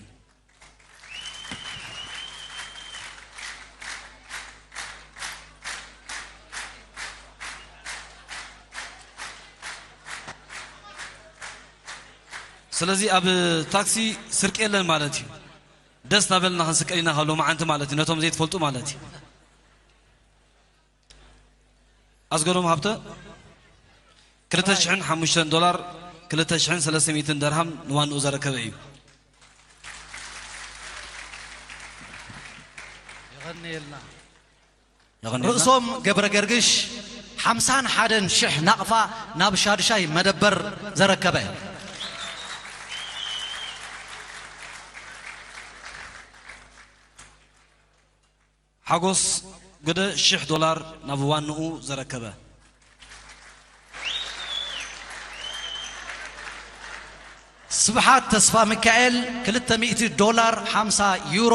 ስለዚ ኣብ ታክሲ ስርቂ የለን ማለት እዩ። ደስ እናበልና ክንስቀል ኢና ካብ ሎማዓንቲ ማለት እዩ፣ ነቶም ዘይትፈልጡ ማለት እዩ። ኣስገዶም ሃብተ፣ ክልተ ሽሕን ሓሙሽተን ዶላር፣ ክልተ ሽሕን ሰለስተ ሚእትን ደርሃም ንዋንኡ ዘረከበ እዩ። የቐንየልና። የቐንየልና። ርእሶም ገብረ ገርግሽ፣ ሓምሳን ሓደን ሽሕ ናቕፋ ናብ ሻዱሻይ መደበር ዘረከበ። ሓጎስ ግደ፣ ሽሕ ዶላር ናብ ዋንኡ ዘረከበ። ስብሓት ተስፋ ሚካኤል፣ ክልተ ሚእቲ ዶላር፣ ሓምሳ ዩሮ፣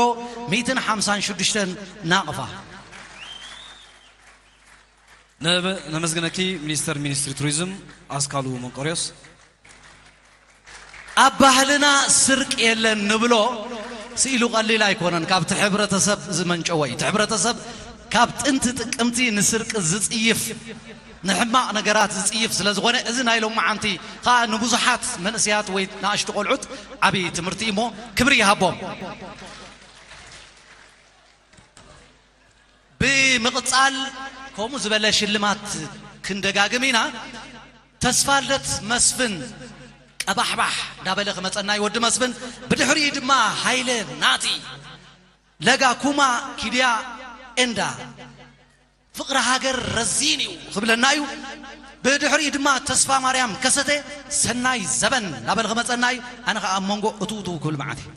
ሚእትን ሓምሳን ሽዱሽተን ናቕፋ። ነ-፣ ነመስግነኪ ሚኒስተር ሚኒስትሪ ቱሪዝም ኣስካሉ መንቆርዮስ። ኣብ ባህልና ስርቂ የለን ንብሎ፣ ስኢሉ ቀሊል ኣይኮነን፣ ካብቲ ሕብረተሰብ ዝመንጨወ እዩ። እቲ ሕብረተሰብ ካብ ጥንቲ ጥቅምቲ ንስርቂ ዝጽይፍ፣ ንሕማቕ ነገራት ዝጽይፍ ስለ ዝኾነ፣ እዚ ናይ ሎማዓንቲ ኸኣ ንብዙሓት መንእሰያት ወይ ንኣሽቱ ቆልዑት ዓብዪ ትምህርቲ እዩ እሞ፣ ክብሪ ይሃቦም። ብምቕጻል ከምኡ ዝበለ ሽልማት ክንደጋግም ኢና። ተስፋልደት መስፍን ቀባሕባሕ እንዳበለ ክመጸና እዩ ወዲ መስፍን። ብድሕሪኡ ድማ ሃይለ ናቲ፣ ለጋ ኩማ ኪድያ ኤንዳ ፍቕሪ ሃገር ረዚን እዩ ክብለና እዩ። ብድሕሪኡ ድማ ተስፋ ማርያም ከሰተ ሰናይ ዘበን እንዳበለ ክመጸና እዩ። ኣነ ኸኣ ኣብ መንጎ እትው እትው ክብል መዓት እዩ።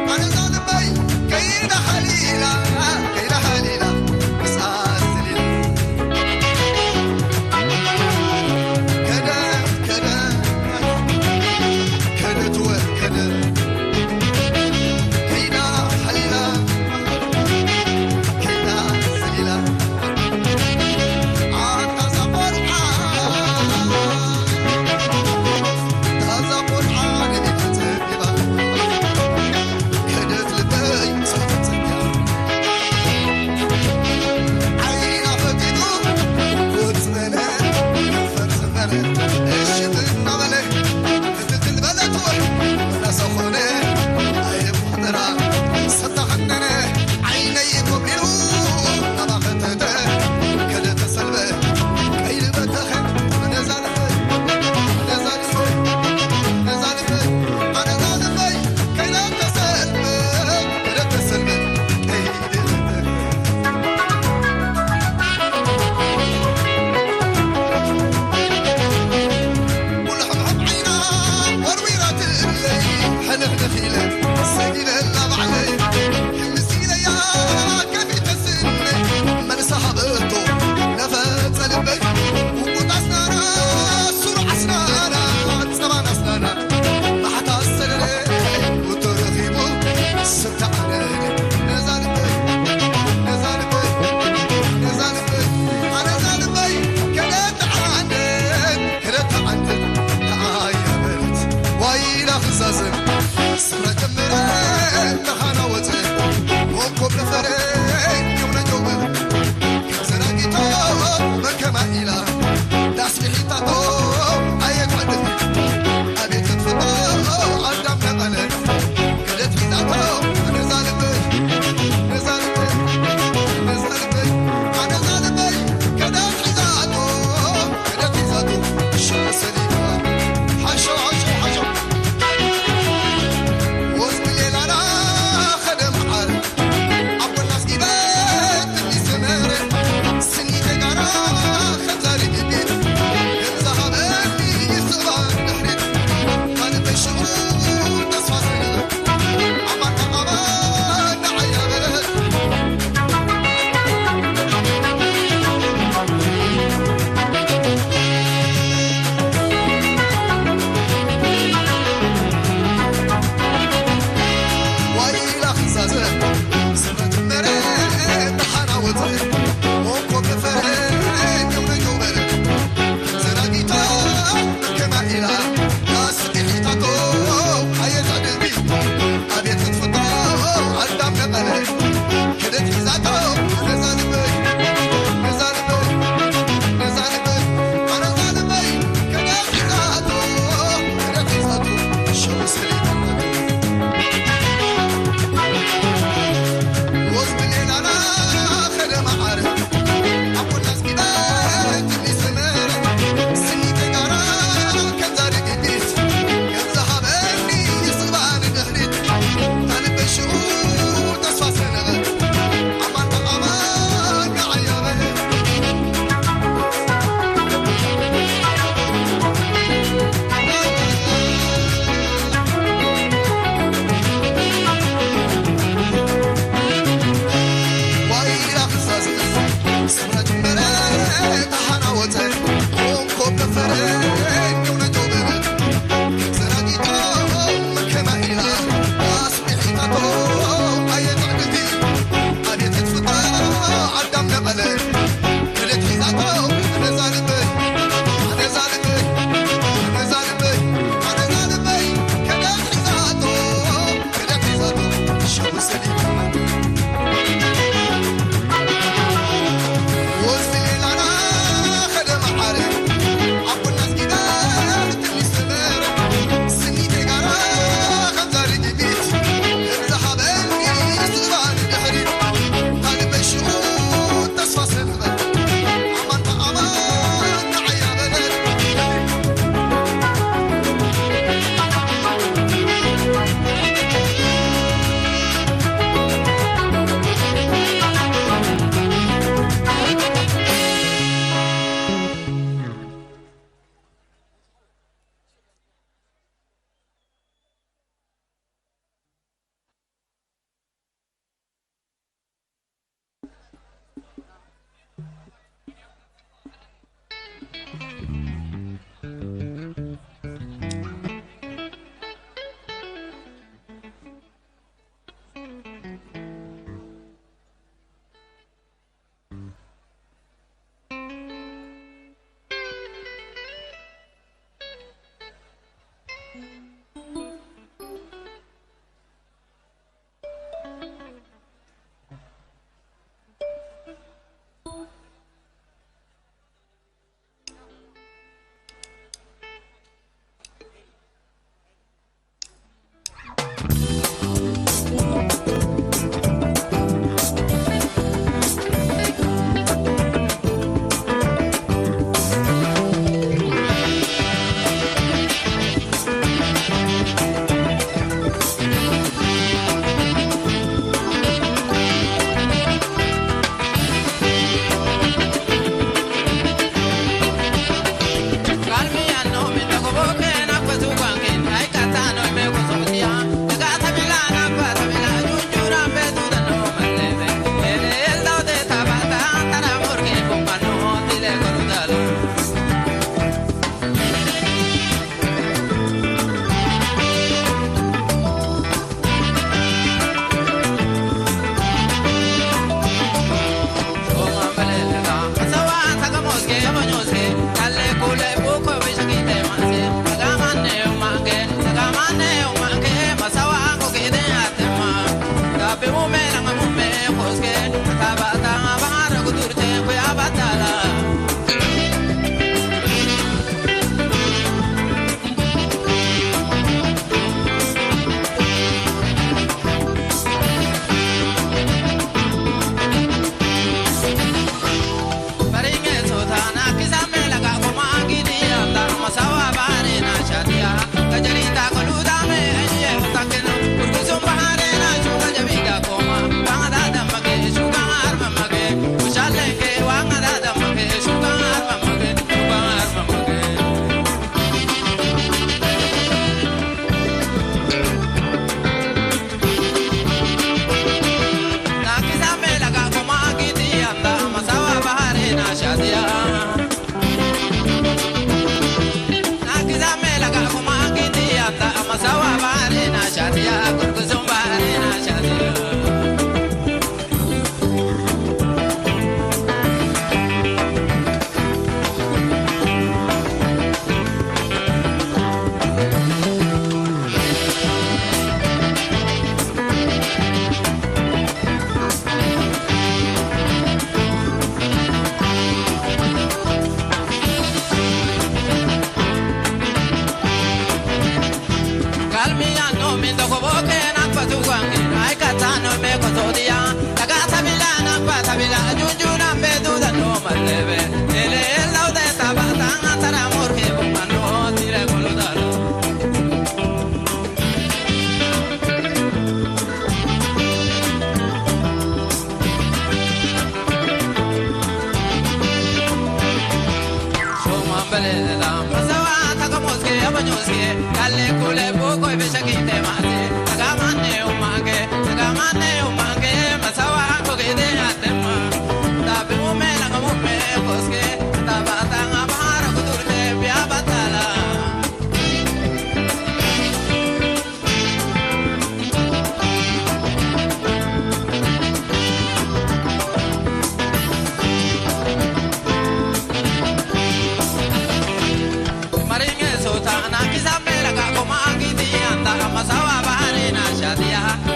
ኣነ እዛ ልበይ ከይዳ ሓሊላ፣ ከይዳ ሓሊላ፣ ምስኣ ዝሊላ። ከደ፣ ከደ፣ ከደት ወከደ። ከይዳ ሓሊላ፣ ከይዳ ዘሊላ። ኣታ እዛ ቆልዓ፣ እታ እዛ ቆልዓ ንቤት ተጸቢባ። ከደት ልበይ ሰው ተጸቢባ። ዓይና ፈጢጡ ክወጽእ በለ፣ ከንፈር ሰበረ። እሺ እናበለ ክትትል በለት ወይ መላሳ ኾነ። ኣየ ማሕደራ ሰብ ተኸነነ። ዓይነይ ኮብሊሉ ናባ ከተተ። ከደ ተሰልበ ቀይል በተኸ። ኣነ እዛ ልበ፣ ኣነ እዛ ልበ፣ ኣነ እዛ ልበ፣ ኣነ እዛ ልበይ ከይደ ተሰልበ፣ ከደ ተሰልበ ቀይል በተኸ። ኩሉ ሕምሕም ዓይና ወርዊራትለይ፣ ሕንሕንኽ ኢለ ሰጊደላ ባዕለይ። ሕምስ ኢለያ ከፊተ ስነይ፣ መልሲ ሃበቶ ነፈጸ ልበይ። ውቁጥ ኣስናና፣ ስሩዕ ኣስናና፣ ጸባን ኣስናና፣ ማሕታ ሰለለ ውቶ ረኺቡ። ስርታ ኣነ ነዛ ልበይ፣ ነዛ ልበይ፣ ነዛ ልበይ፣ ኣነ እዛ ልበይ ከደት ዓንደት፣ ከደት ዓንደት ተኣያበለት። ዋይላ ክዛዘም ስፍራ ጀመረ፣ ተሃናወፀ፣ ኮኮብ ነፈረ፣ ጀውነ ጀውበ። ዘራጊቶ መከማ ኢላ ዳስ ሒታቶ ኣየት ዓደት ኣቤት ክትፍቶ ኣዳም ነቐለ ከደት ሒዛቶ ነዛ ልበይ ነዛ ልበይ ነዛ ልበይ ኣነዛ ልበይ ከደት ሒዛቶ ከደት ሒዛቶ ሸመሰሊባ ሓሾ ሓሾ ሓሾ ወስቢ ሌላና ኸደ መዓር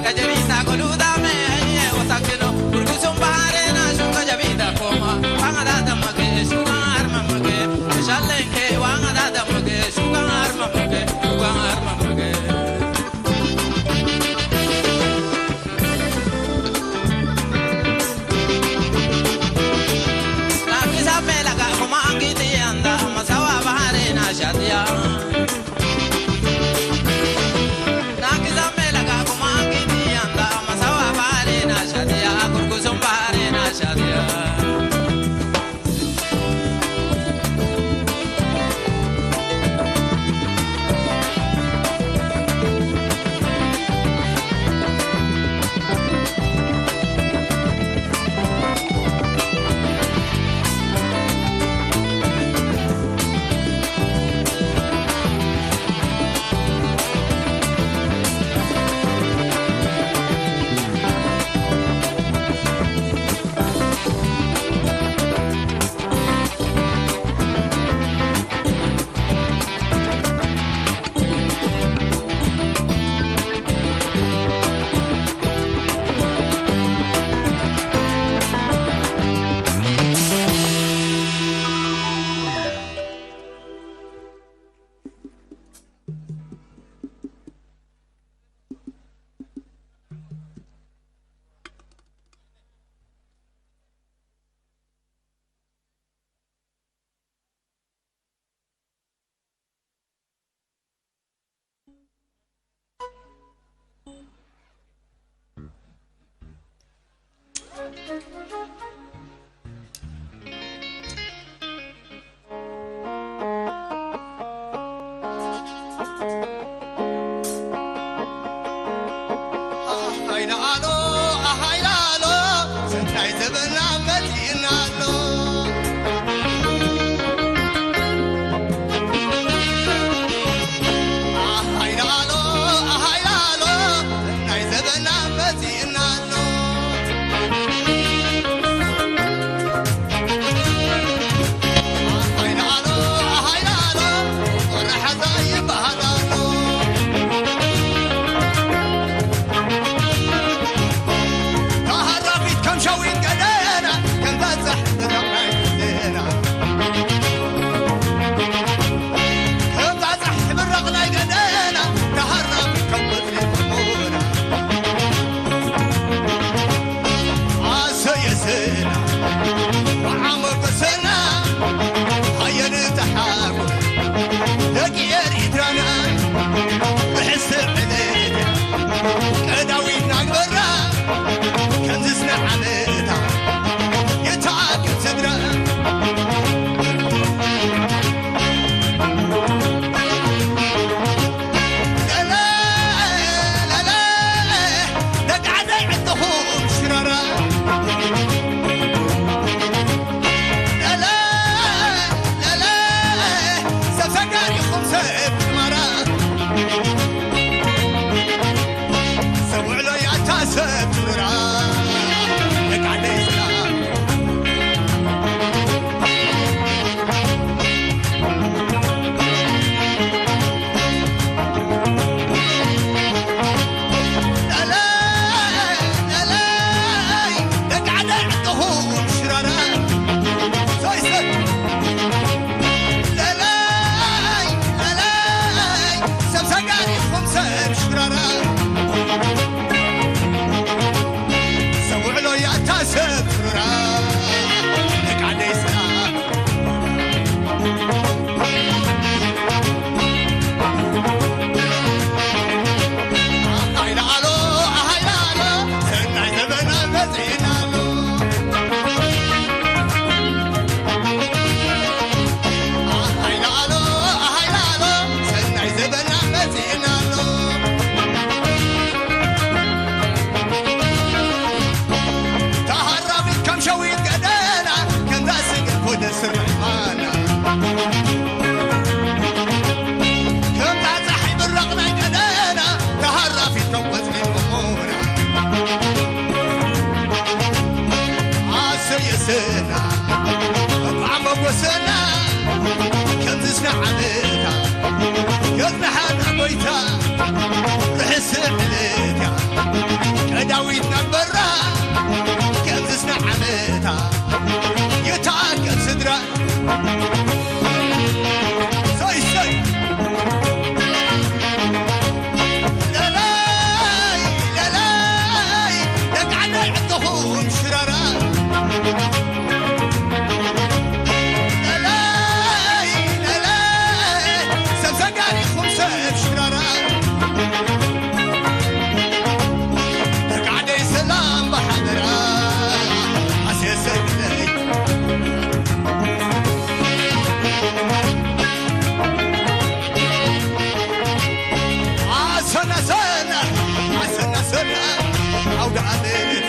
Kajabita koluda me, otakino, kurkusum bahare na, shuka jabita koma, wangada damage, shuka armamage, shallenke, wangada damage, shuka armamage, shuka armamage. Nakisa mela ka kuma angiti anda, masawa bahare na shadia. ኣሃይላ ኣሎ፣ ኣሃይላ ኣሎ፣ ስንታይ ዘበና መጺእና ኣሎ። ኣሃይላ ኣሎ፣ ኣሃይላ ኣሎ፣ ስንታይ ዘበና መጺእና ኣሎ። ዊት ነበራ ከምዝስ ንዓመታ ይታከብ ስድራ። ሰይ ሰይ ለላይ ለላይ ደቂ ዓደይ ዕጥኹም ሽራራ። ለላይ ለላይ ሰብ ሰጋሪኹም ሰብ ሽራራ። ደቂ ዓደይ ሰላም ብሓደራ ኣሴሰግለይ። ኣሰና ሰና ኣሰና ሰና ኣውደ ዓመት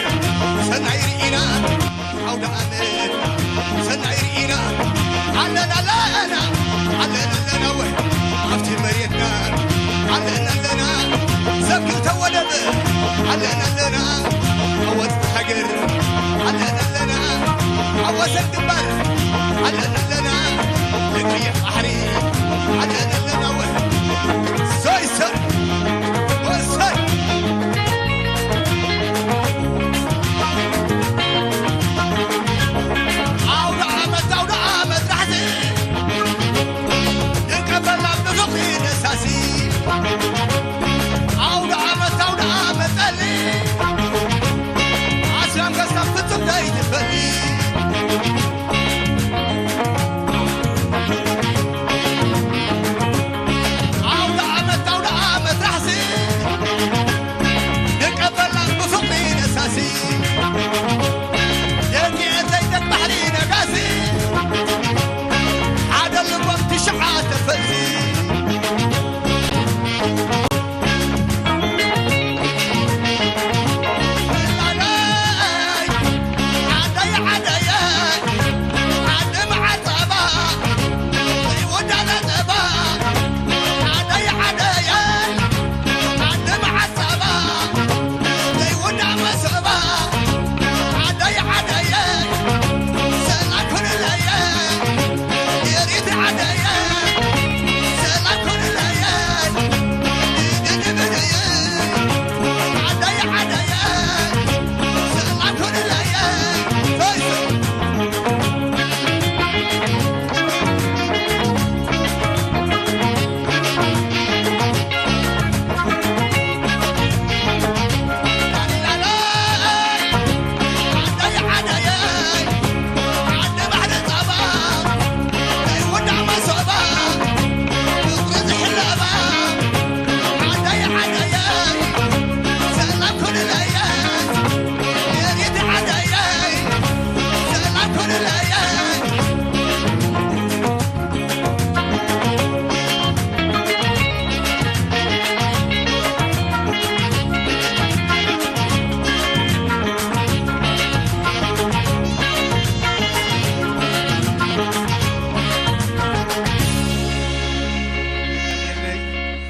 ሰናይ ርኢና። ኣውደ ዓመት ሰናይ ርኢና። ኣለና ኣለና ኣለና ኣለና ወ ኣብቲ መሬትና ኣለና ኣለና ሰብ ክልተ ወደብ ኣለና ኣለና ኣብ ወጻኢ ሃገር ኣለና ኣለና ኣብ ወሰን ግንባር ኣለና ኣለና ልክየ ባሕሪ ኣለና ኣለና ወ ሰይ ሰብ ወሰይ ኣውደ ዓመት ኣውደ ዓመት ራሕሲ ንቀበላ ብፍቕሪ ነሳሲ ኣውደ ዓመት ኣውደ ዓመት ጠሊ ኣስላም ከስታም ፍጹም ዘይትፈሊ ኣውደ ዓመት ኣውደ ዓመት ራሕሲ ንቀበላ ብፍቕሪ ነሳሲ ደቂ ኤረይ ደቂ ባሕሪ ነጋሲ ሓደ ልቦም ትሽዓተ ፈልሲ።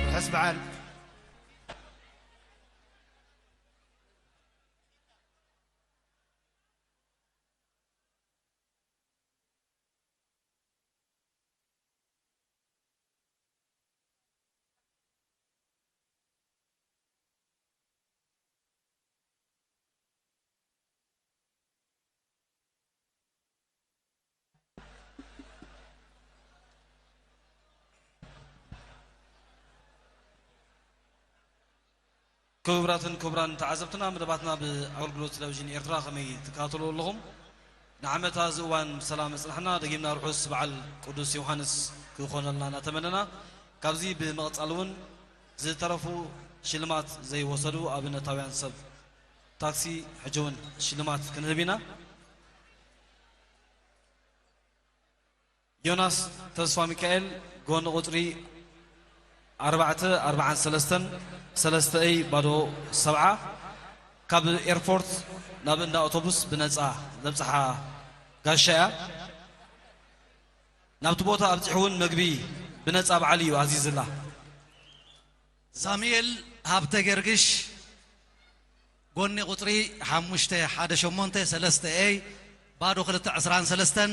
ርሑስ በዓል። ክቡራትን ክቡራን ተዓዘብትና፣ መደባትና ብኣገልግሎት ቴሌቪዥን ኤርትራ ከመይ ትከታተልዎ ኣለኹም? ንዓመታ እዚ እዋን ብሰላም የጽንሓና። ደጊምና ርሑስ በዓል ቅዱስ ዮሃንስ ክኾነልና እናተመነና፣ ካብዚ ብምቕጻል እውን ዝተረፉ ሽልማት ዘይወሰዱ ኣብነታውያን ሰብ ታክሲ ሕጂ እውን ሽልማት ክንህብ ኢና። ዮናስ ተስፋ ሚካኤል፣ ጎኒ ቁጽሪ ኣርባዕተ ኣርባዓን ሰለስተን፣ ሰለስተ ኤይ ባዶ ሰብዓ፣ ካብ ኤርፖርት ናብ እንዳ ኣውቶቡስ ብነጻ ዘብጽሓ ጋሻ እያ። ናብቲ ቦታ ኣብጺሑ እውን መግቢ ብነጻ በዓል እዩ ኣዚዝላ። ሳሙኤል ሃብተ ገርግሽ፣ ጎኒ ቁጽሪ ሓሙሽተ ሓደ ሸሞንተ ሰለስተ ኤይ ባዶ ክልተ ዕስራን ሰለስተን፣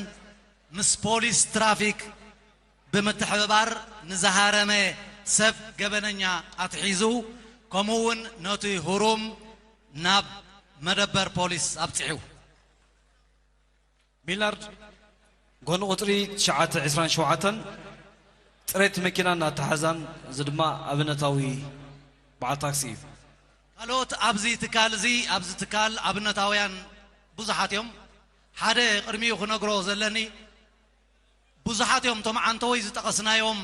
ምስ ፖሊስ ትራፊክ ብምትሕብባር ንዝሃረመ ሰብ ገበነኛ ኣትሒዙ፣ ከምኡ እውን ነቲ ህሩም ናብ መደበር ፖሊስ ኣብጺሑ። ሚላርድ ጎኒ ቁጽሪ ትሽዓተ ዕስራን ሸውዓተን ጽሬት መኪናን ኣተሓሕዛን፣ እዚ ድማ ኣብነታዊ በዓል ታክሲ እዩ። ካልኦት ኣብዚ ትካል እዚ፣ ኣብዚ ትካል ኣብነታውያን ብዙሓት እዮም። ሓደ ቅድሚኡ ክነግሮ ዘለኒ፣ ብዙሓት እዮም እቶም ዓንተወይ ዝጠቐስናዮም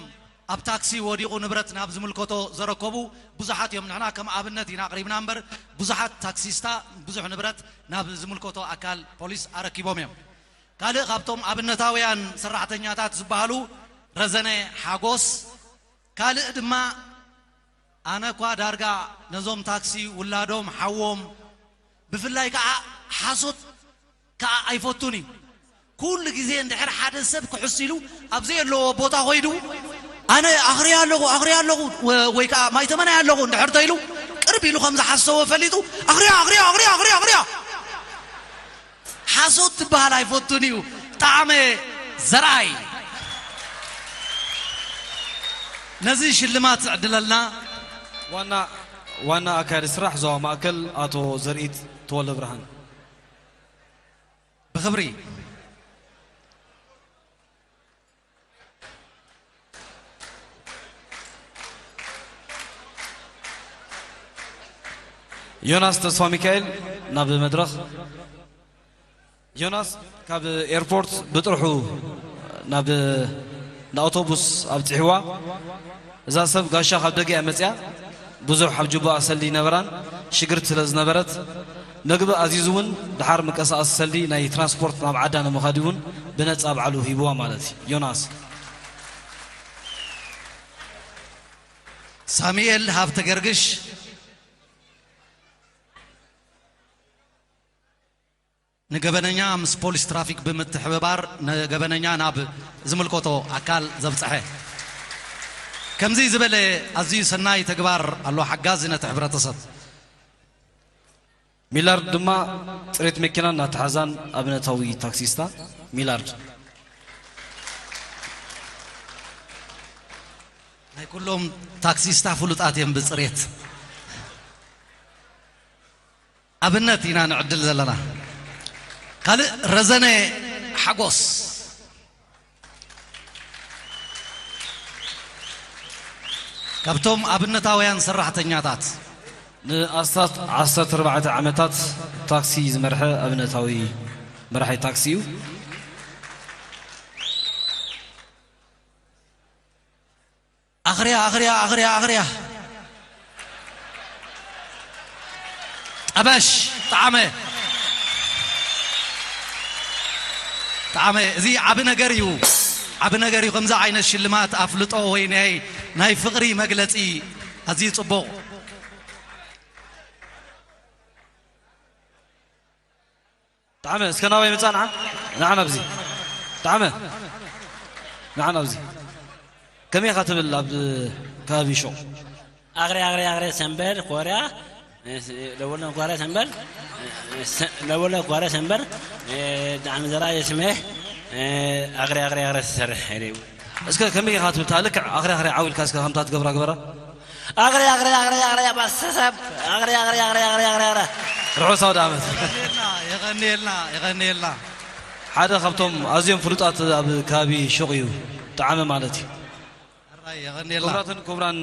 ኣብ ታክሲ ወዲቑ ንብረት ናብ ዝምልከቶ ዘረከቡ ብዙሓት እዮም። ንሕና ከም ኣብነት ኢና ኣቕሪብና እምበር ብዙሓት ታክሲስታ ብዙሕ ንብረት ናብ ዝምልከቶ ኣካል ፖሊስ ኣረኪቦም እዮም። ካልእ ካብቶም ኣብነታውያን ሰራሕተኛታት ዝበሃሉ ረዘነ ሓጎስ፣ ካልእ ድማ ኣነ እኳ ዳርጋ ነዞም ታክሲ ውላዶም ሓዎም ብፍላይ ከዓ ሓሶት ከዓ ኣይፈቱን እዩ። ኩሉ ግዜ እንድሕር ሓደ ሰብ ክሕስ ኢሉ ኣብ ዘየለዎ ቦታ ኮይዱ ኣነ ኣኽርያ ኣለኹ ኣኽርያ ኣለኹ ወ- ወይ ከዓ ማይተመናይ ኣለኹ እንድሕር ተኢሉ ቅርብ ኢሉ ከም ዝሓሰቦ ፈሊጡ ኣኽርያ ኣኽርያ ኣኽርያ ኣኽርያ ኣኽርያ ሓሶት ትበሃል ኣይፈቱን እዩ። ጣዕመ ዘርኣይ ነዚ ሽልማት ዝዕድለልና ዋና ዋና ኣካያዲ ስራሕ ዞባ ማእከል ኣቶ ዘርኢት ተወልደ ብርሃን። ብኽብሪ። ዮናስ ተስፋ ሚካኤል ናብ መድረኽ። ዮናስ ካብ ኤርፖርት ብጥርሑ ናብ ንኣውቶቡስ ኣብፂሕዋ። እዛ ሰብ ጋሻ ካብ ደገ እያ መፅያ። ብዙሕ ኣብ ጅቡኣ ሰልዲ ይነበራን ሽግርቲ ስለ ዝነበረት፣ ምግቢ ኣዚዙ እውን ድሓር ምንቀሳቐሲ ሰልዲ ናይ ትራንስፖርት ናብ ዓዳ ንምኻድ እውን ብነፃ ባዕሉ ሂብዋ ማለት እዩ። ዮናስ። ሳሙኤል ሃብተ ገርግሽ። ንገበነኛ ምስ ፖሊስ ትራፊክ ብምትሕብባር ንገበነኛ ናብ ዝምልከቶ ኣካል ዘብፀሐ። ከምዚ ዝበለ ኣዝዩ ሰናይ ተግባር ኣሎ ሓጋዚ ነቲ ሕብረተሰብ። ሚላርድ ድማ ፅሬት መኪናን ኣተሓዛን ኣብነታዊ ታክሲስታ ሚላርድ። ናይ ኩሎም ታክሲስታ ፍሉጣት እዮም ብፅሬት። ኣብነት ኢና ንዕድል ዘለና። ካልእ ረዘነ ሓጎስ ካብቶም ኣብነታውያን ሰራሕተኛታት። ንኣስታት ዓሰርተ ኣርባዕተ ዓመታት ታክሲ ዝመርሐ ኣብነታዊ መራሒ ታክሲ እዩ። ኣኽርያ ኣኽርያ ኣኽርያ ኣኽርያ ጠበሽ ጣዕመ ጣዕመ እዚ ዓቢ ነገር እዩ። ዓቢ ነገር እዩ። ከምዚ ዓይነት ሽልማት ኣፍልጦ ወይ ናይ ናይ ፍቕሪ መግለጺ ኣዝዩ ጽቡቕ። ጣዕመ እስከ ናባይ ምጻ ንዓ ንዓ ናብዚ ጣዕመ ንዓ ናብዚ ከመይ ኢኻ ትብል ኣብ ከባቢ ሹቕ ኣኽሪ ኣኽሪ ኣኽሪ ሰምበር ኮርያ ለወለ ኮርያ ሰምበር ለወለ ኮርያ ሰምበር ጣዕሚ ዘራ የስምሕ ኣኽሪ ኣኽሪ ኣኽሪ ትሰርሕ ኢሉ እስከ ከመይ ኢኻ ትብል ልክዕ ኣኽሪ ኣኽሪ ዓው ኢልካ እስከ ከምታ ትገብራ ግበራ ኣኽሪ ኣኽሪ ኣኽሪ ኣኽሪ ኣባሰሰብ ኣኽሪ ኣኽሪ ኣኽሪ ኣኽሪ ኣኽሪ ኣኽሪ ርሑስ ኣውደ ዓመት። የቐንየልና የቐንየልና። ሓደ ካብቶም ኣዝዮም ፍሉጣት ኣብ ከባቢ ሹቕ እዩ ጣዕመ ማለት እዩ። ሕራይ የቐንየልና። ክቡራትን ክቡራን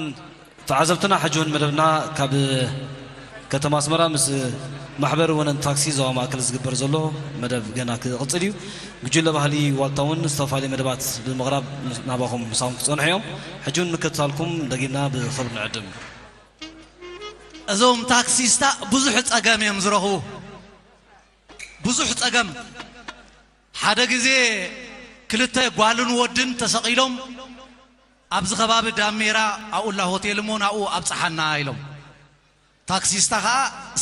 ተዓዘብትና ሕጂ እውን መደብና ካብ ከተማ ኣስመራ ምስ ማሕበር ወነን ታክሲ ዞባ ማእከል ዝግበር ዘሎ መደብ ገና ክቕጽል እዩ። ጉጅለ ባህሊ ዋልታ እውን ዝተፈላለዩ መደባት ብምቕራብ ናባኹም ምሳኹም ክጸንሑ እዮም። ሕጂ እውን ምክትታልኩም ደጊምና ብኽብሪ ንዕድም። እዞም ታክሲስታ ብዙሕ ጸገም እዮም ዝረኽቡ። ብዙሕ ጸገም። ሓደ ግዜ ክልተ ጓልን ወድን ተሰቒሎም ኣብዚ ከባቢ ዳሜራ ኣኡላ ሆቴል እሞ ናብኡ ኣብጽሓና ኢሎም። ታክሲስታ ኸኣ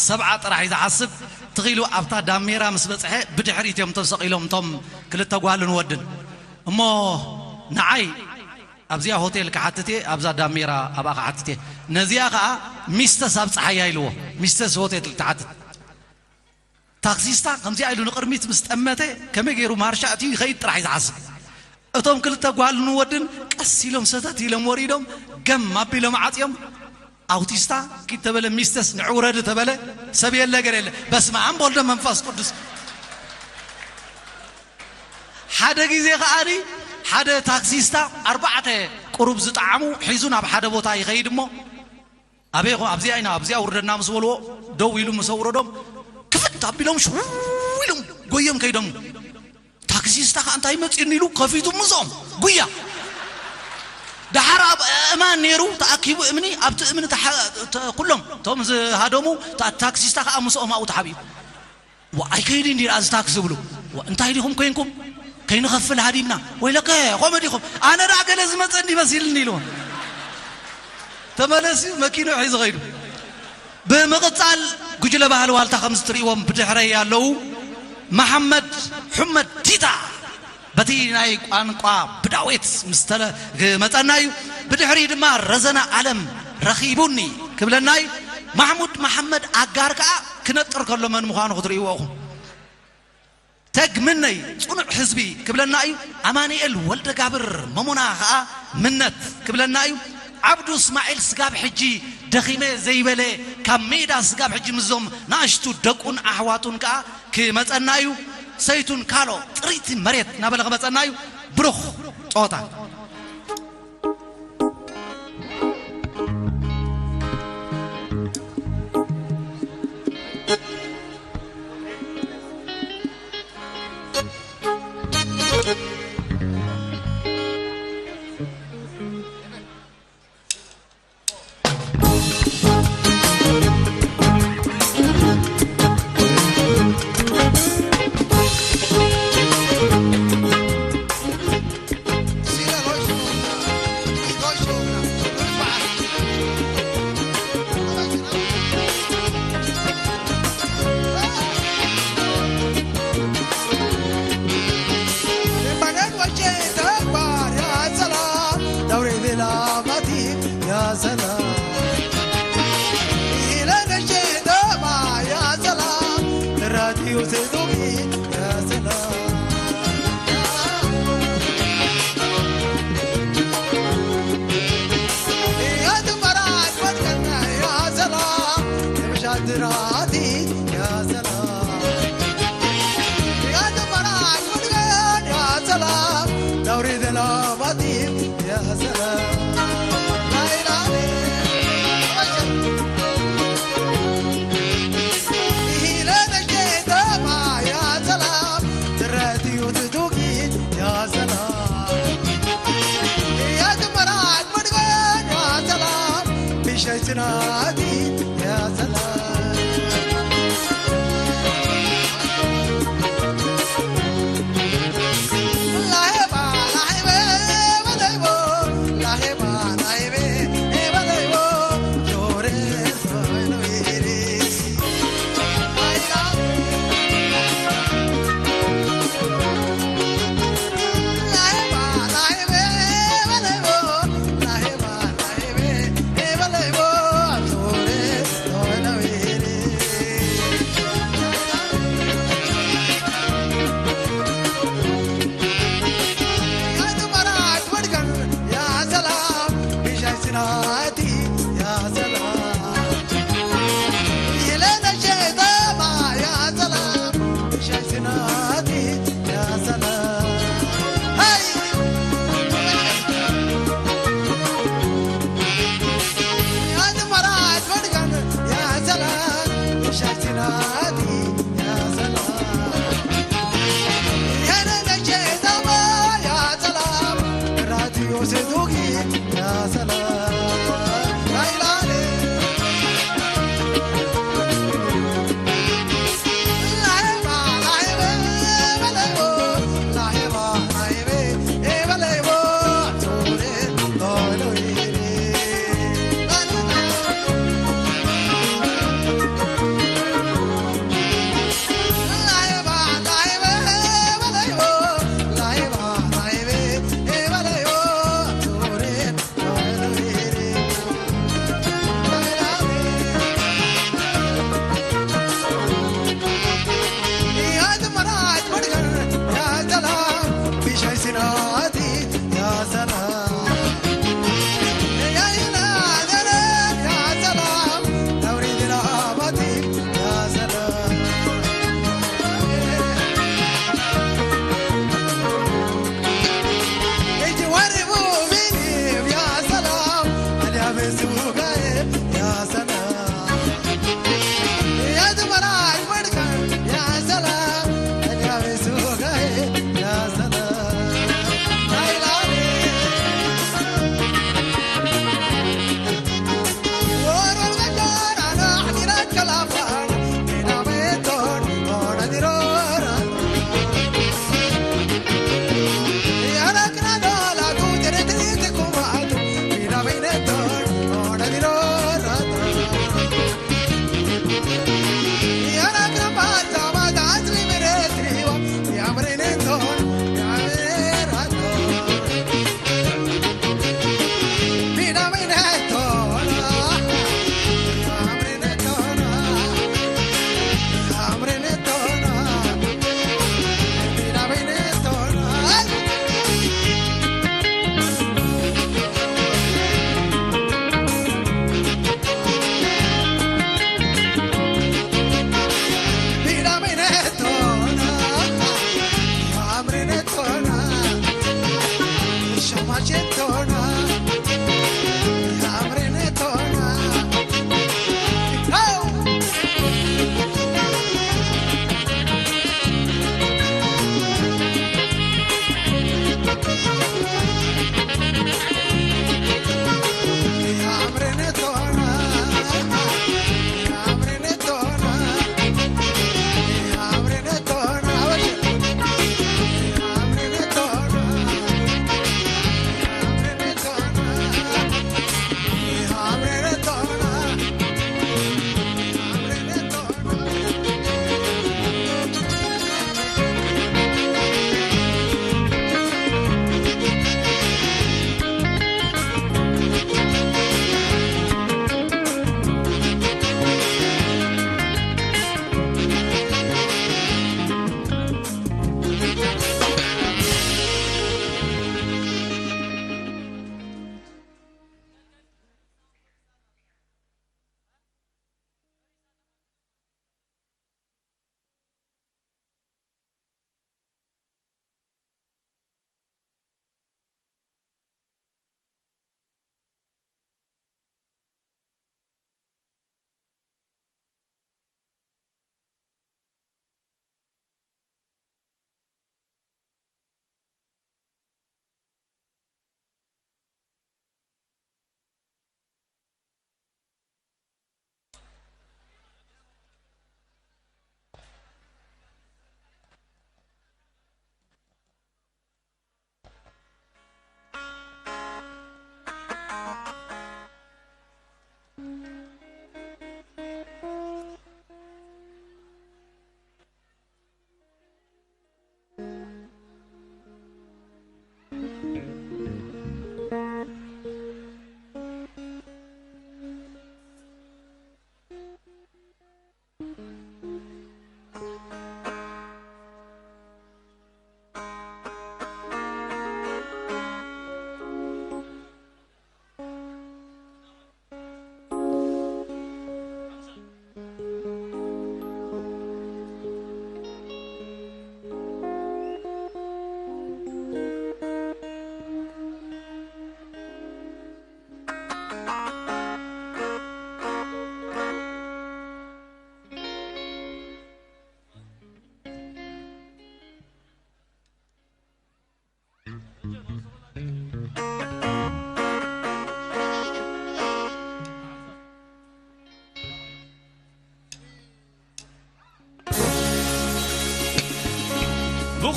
ሰብዓ ጥራሕ እዩ ዝሓስብ። ትኺሉ ኣብታ ዳሜራ ምስ በጽሐ ብድሕሪት እዮም ተሰቒሎም እቶም ክልተ ጓልን ወድን። እሞ ንዓይ ኣብዚኣ ሆቴል ክሓትት እየ፣ ኣብዛ ዳሜራ ኣብኣ ክሓትት እየ። ነዚኣ ኸኣ ሚስተስ ኣብጽሓያ ኢልዎ። ሚስተስ ሆቴል ትሓትት። ታክሲስታ ከምዚኣ ኢሉ ንቕድሚት ምስ ጠመተ ከመይ ገይሩ ማርሻ ኣትዩ ይኸይድ ጥራሕ እዩ ዝሓስብ። እቶም ክልተ ጓልን ወድን ቀስ ኢሎም ሰተት ኢሎም ወሪዶም ገም ኣቢሎም ዓጽዮም ኣውቲስታ ኪድ ተበለ፣ ሚስተስ ንዕውረድ ተበለ፣ ሰብ የለ ገር የለ። በስመ ኣብ ወልደ መንፈስ ቅዱስ። ሓደ ግዜ ከኣኒ ሓደ ታክሲስታ ኣርባዕተ ቁሩብ ዝጠዓሙ ሒዙ ናብ ሓደ ቦታ ይኸይድ እሞ፣ ኣበይ ኾ ኣብዚኣ ኢና ኣብዚኣ ውርደና ምስ በልዎ፣ ደው ኢሉ ምስ ኣውረዶም፣ ክፍት ኣቢሎም ሽው ኢሎም ጎዮም ከይዶም። ታክሲስታ ከኣ እንታይ መጺኡኒ ኢሉ ከፊቱ ምስኦም ጉያ። ደሓር ኣብ እማን ነይሩ ተኣኪቡ እምኒ፣ ኣብቲ እምኒ ተሓ-፣ ተ-፣ ኩሎም እቶም ዝሃደሙ፣ ታ-፣ ታክሲስታ ከኣ ምስኦም ኣብኡ ተሓቢኡ። ዋ፣ ኣይከይድን ድዩ እዚ ታክሲ ዝብሉ? ዋ፣ እንታይ ዲኹም ኮይንኩም? ከይንኸፍል ሃዲምና። ወይለከ፣ ከምኡ ዲኹም? ኣነ ደኣ ገለ ዝመጸኒ መሲልኒ ኢልዎም። ተመለስ እዩ፣ መኪንኡ ሒዙ ኸይዱ። ብምቕጻል፣ ጉጅለ ባህሊ ዋልታ ከምዚ ትርእይዎም ብድሕረይ ኣለዉ። መሓመድ ሑመድ ቲታ በቲ ናይ ቋንቋ ብዳዌት ምስ ተለ-፣ ክመጸና እዩ። ብድሕሪ ድማ ረዘነ ኣለም ረኺቡኒ ክብለና እዩ። ማሕሙድ መሓመድ ኣጋር ከኣ ክነጥር ከሎ መን ምዃኑ ክትርእይዎ ኢኹም። ተግ ምነይ ጽኑዕ ህዝቢ ክብለና እዩ። ኣማኑኤል ወልደጋብር መሞና ከኣ ምነት ክብለና እዩ። ዓብዱ እስማዒል ስጋብ ሕጂ ደኺመ ዘይበለ፣ ካብ ሜዳ ስጋብ ሕጂ ምስዞም ንኣሽቱ ደቁን ኣሕዋቱን ከኣ ክመጸና እዩ። ሰይቱን ካሎ ጥሪቲ መሬት እናበለ ክመጸና እዩ። ብሩኽ ጸወታ።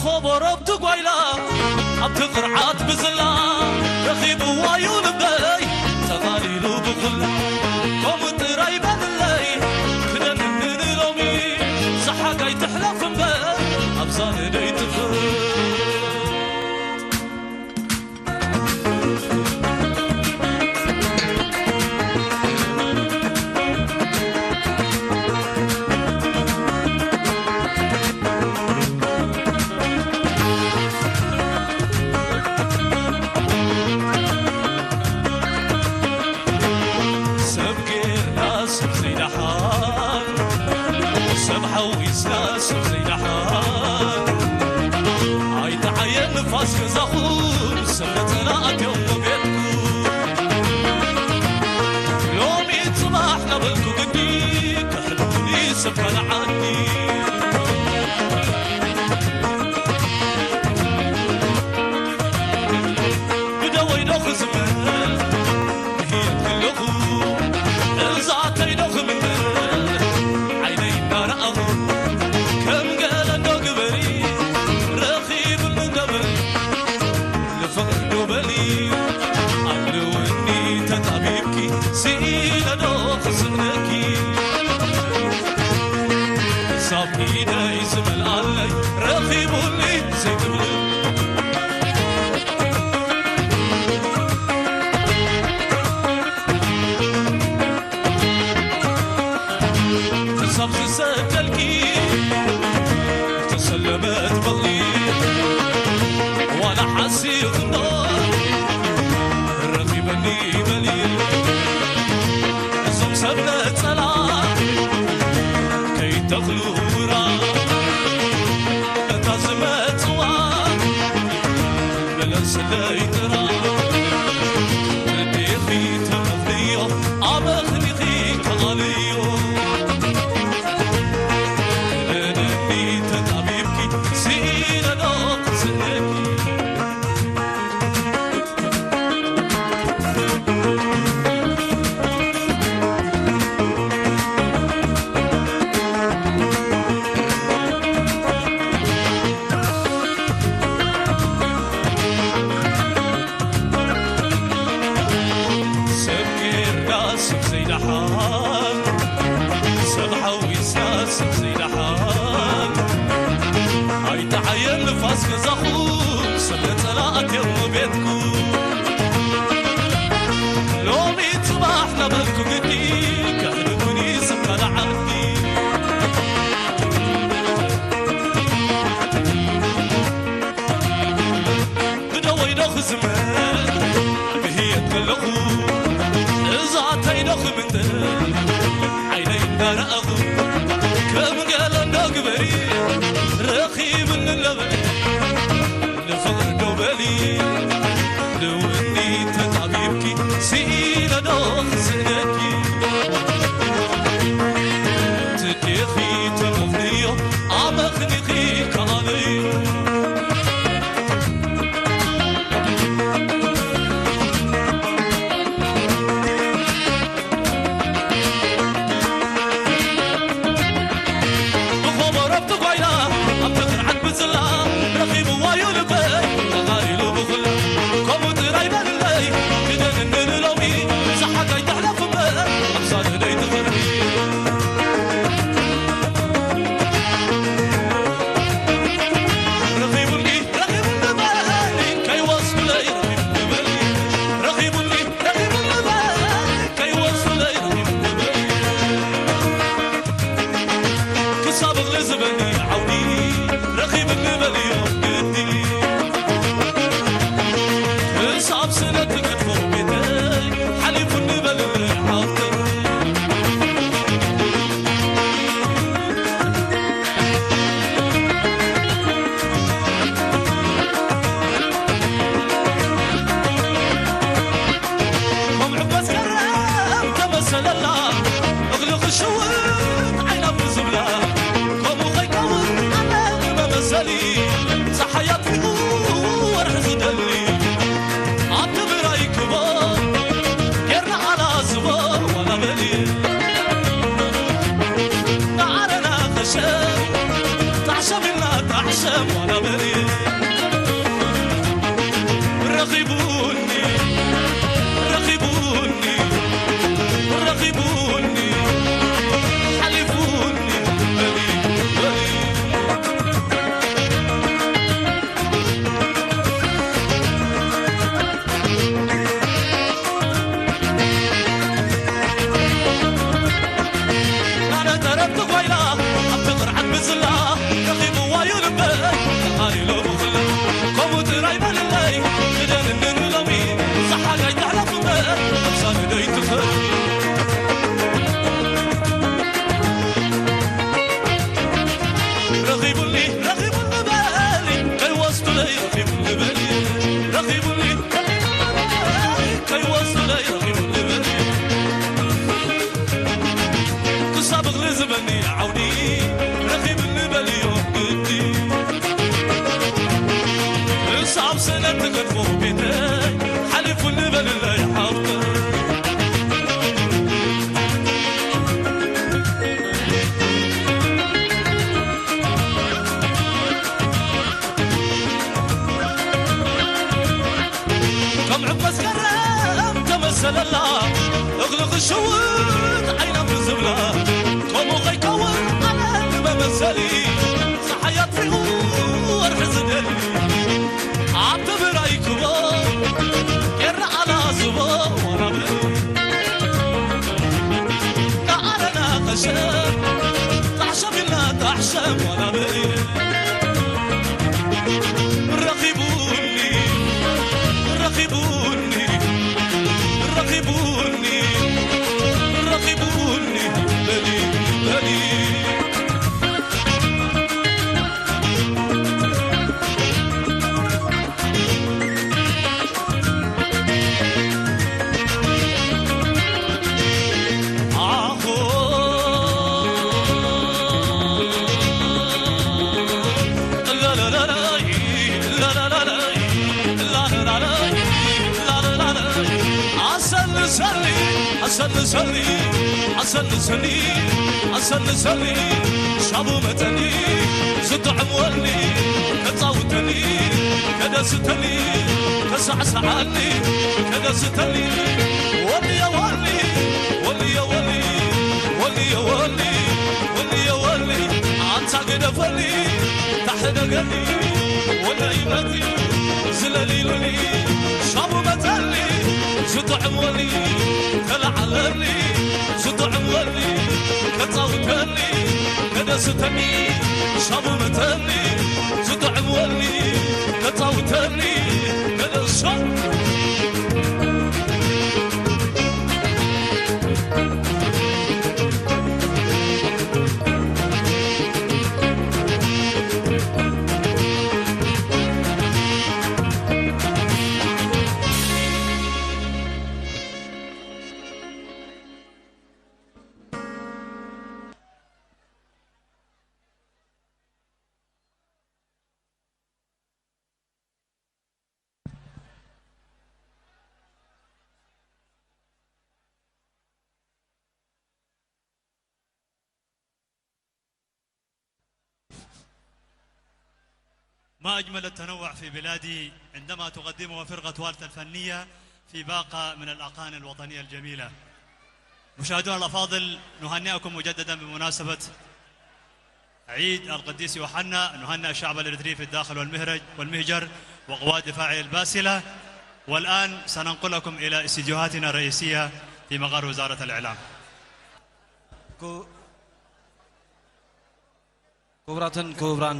ኾቦሮብቲ ጓይላ ኣብቲ ቕርዓት ብዝላ ረኺብዋዩ ልበይ ተቓሊሉ ብኹላ። ከምኡ ጥራይ በልለይ ክደንንን ሎሚ ዝሓጋይ ትሕለፍ እምበር ኣብዛ ንደይ ትኽእል። ሰብ ጌርና ሰብ ዘይደሓን፣ ሰብ ሓዊስና ሰብ ዘይደሓን። ኣይተዓየን ንፋስ ገዛኹም፣ ሰብ ነጸላ ኣትዮም ቤትኩም። ሎሚ ጽባሕ ናበልኩ ግዲ፣ ክሕልፉኒ ሰብ ካልእ ዓዲ። ብደወይ ዶ ክዝምር፣ ብህየት ከለኹ፣ እዛ ተይዶ ክምንተ፣ ዓይነይ እንዳረኣኹ፣ ከም ገለ እንዶ ግበሪ፣ ረኺቡኒ እንደብል፣ ንፍቕሪ ዶ በሊ፣ ኣለወኒ ተጣቢብኪ፣ ስኢነ ዶ ክስእነኪ? ክሳብ ኢደይ ዝመልኣለይ፣ ረኺቡኒ ዘይትብሊ። ክሳብ ዝሰደልኪ ተሰለመት በቕሊ፣ ዋላ ሓሲኽ እንዶ ረኺበኒ በሊ። እዞም ሰብ ነጸላ ከይተኽሉ ውራ፣ እታ ዝመጽዋ መለስለይ ጥራ። ርዲኺ ተመኽንዮ፣ ኣመኽኒኺ ተቓልዮ። ንእኒ ተጣቢብኪ፣ ስኢነ ዶ ክስእነኪ? ሰብ ጌርና ሰብ ዘይደሓን፣ ሰብ ሓዊስና ሰብ ዘይደሓን። ኣይተዓየን ንፋስ ገዛኹም፣ ሰብ ነጸላ ኣትዮም ቤትኩም። ሎሚ ጽባሕ ናበልኩ ግዲ፣ ከሕልፉኒ ሰብ ካልእ ዓዲ። ብደወይ ዶ ክዝመር ብህየት ከለኹ፣ እዛ ተይ ዶ ክምንተ ዓይነይ እንዳረኣኹ፣ ከም ገለ እንዶ ግበሪ ረኺብኒ ለበ ንፍቕሪ ዶ በሊ ልውኒ ተጣቢብኪ ስኢነ ዶ ክስእነኪ? ትዴኺ ተመኽንዮ ኣመኽኒኺ ከኣለዩ። ብኾቦሮብቲ ጓይላ ኣብቲ ኽርዓት ብዝላ ረኺብዋዩ ልበይ ተቓሊሉ ብኹላ። ከምኡ ጥራይ በልለይ ክደንኒ ንሎሚ ዝሓጋይ ተሕለፍ እምበር ኣብዛ ንደይ ትኽርኒ። ረኺቡኒ፣ ረኺቡኒ በሊ፣ ከይወስዱለይ ረኺቡኒ በሊ። ረኺቡኒ፣ ረኺቡኒ በሊ፣ ከይወስዱለይ ረኺቡኒ በሊ። ክሳብ እኽሊ ዝበኒ ዓውዲ፣ ረኺቡኒ በልዮ ግዲ። ክሳብ ስነ ትገድፎ ቤተይ፣ ሓሊፉኒ በልለይ ሓውተይ። ከም ዕበስ ገረብ ተመሰለላ፣ እኽሊ ክሽውጥ ዓይና ብዝብላ። ከምኡ ከይከውን ኣነ ንመመሰሊ፣ ጸሓይ ኣጥፊኡ ወርሒ ዝደሊ። ኣብ ትግራይ ክቦ ጌርና ኣላዝቦ ዋላ በሊ። ንዓረና ኸሸም ጣዕሸም ኢልና ጣዕሸም ዋላ በሊ። ረኺቡኒ፣ ረኺቡኒ በሊ፣ ከይወስዱለይ ረኺቡኒ በሊ፣ ረኺቡኒ፣ ከይወስዱለይ ረኺቡኒ በሊ። ክሳብ እኽሊ ዝበኒ ዓውዲ፣ ረኺቡኒ በልዮ ግዲ። ክሳብ ስእነት ትገድፎ ቤተይ፣ ሓሊፉኒ በልለይ ሓውተይ። ከም ዕብ መስከረም ተመሰለላ፣ እኽሊ ክሽውጥ ዓይና ብዝብላ፣ ከምኡ ከይከውን ኣነ ንመመሰሊ፣ ጸሓይ ኣጥፊኡ ወርሒ ዝደሊ፣ ኣብ ትግራይ ክቦ፣ ኤረ ኣላዝቦ ወራበ፣ ንዓለና ኸሸብ፣ ጣሕሸም ኢልና ጣሕሸም ወራበ። ረኺቡኒ፣ ረኺቡኒ፣ ረኺቡኒ፣ ረኺቡኒ፣ በሊ፣ በሊ። ኣሰንሰኒ ኣሰንሰኒ ኣሰንሰኒ ሻቡ መጠኒ ዝጥዕም ወኒ ከጻውተኒ ከደስተኒ ከሳዕሳዓኒ ከደስተኒ ወኒ የወኒ ወኒ የወኒ ወኒ የወኒ ወኒ የወኒ ኣንታ ግደፈኒ ታሕደገኒ ወኒ ይመቲ ዝለሊሉኒ ሻቡ መጠኒ ዝጥዕም ወኒ ከለዓለኒ ዝጥዕም ወኒ ከጻውተኒ ከደስተኒ ሻቡ መጠኒ ዝጥዕም ወኒ ከጻውተኒ ከደሰ ما أجمل التنوع في بلادي عندما تقدمه فرقة والتا الفنية في باقة من الأغاني الوطنية الجميلة. مشاهدونا الأفاضل، نهنئكم مجددا بمناسبة عيد القديس يوحنا، نهنئ الشعب الإريتري في الداخل والمهرج والمهجر وقوات دفاعه الباسلة. والآن سننقلكم إلى استديوهاتنا الرئيسية في مقر وزارة الإعلام. ክቡራትን ክቡራን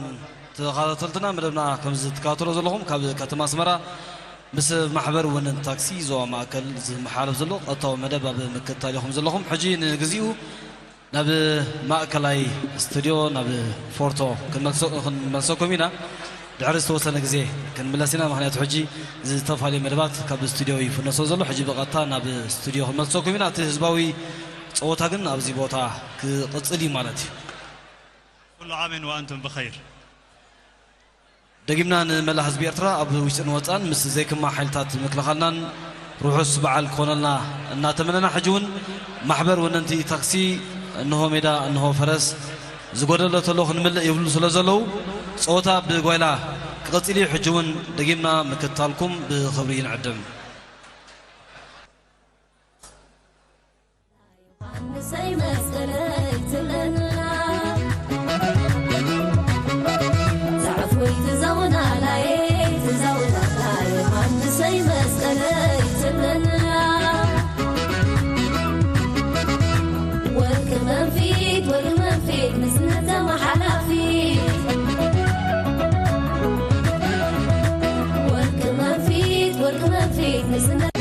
ተኸታተልትና፣ መደብና ከምዚ ትከታተሎ ዘለኹም ካብ ከተማ ኣስመራ ምስ ማሕበር ወነንቲ ታክሲ ዞባ ማእከል ዝመሓላለፍ ዘሎ ቀጥታዊ መደብ ኣብ ምክትታል ኢኹም ዘለኹም። ሕጂ ንግዚኡ ናብ ማእከላይ ስቱድዮ ናብ ፎርቶ ክንመልሶ-፣ ክንመልሰኩም ኢና። ድሕሪ ዝተወሰነ ግዜ ክንምለስ ኢና፣ ምኽንያቱ ሕጂ ዝተፈላለዩ መደባት ካብ ስቱድዮ ይፍኖ ስለ ዘሎ፣ ሕጂ ብቐጥታ ናብ ስቱድዮ ክንመልሰኩም ኢና። እቲ ህዝባዊ ጸወታ ግን ኣብዚ ቦታ ክቕጽል እዩ ማለት እዩ። ኩሉ ዓምን ወኣንቱም ብኸይር። ደጊምና ንመላእ ህዝቢ ኤርትራ ኣብ ውሽጥን ወጻን ምስ ዘይክማ ሓይልታት ምክልኻልናን ርሑስ በዓል ክኾነልና እናተመነና፣ ሕጂ እውን ማሕበር ወነንቲ ታክሲ እንሆ ሜዳ እንሆ ፈረስ ዝጎደለ ተሎ ክንምልእ ይብሉ ስለ ዘለዉ፣ ጸወታ ብጓይላ ክቐጽል እዩ። ሕጂ እውን ደጊምና ምክትታልኩም ብኽብሪ ንዕድም። ዮሃንሰይ መስቀለይ ትብለና፣ ዛዕፍወይ ትዘውናላየ፣ ትዘውናላየ፣ ዮሃንሰይ መስቀለይ ትብለና። ወርቂ መንፊት፣ ወርቂ መንፊት፣ ንዝነተ መሓላፊት። ወርቂ መንፊት፣ ወርቂ መንፊት፣ ንዝነ-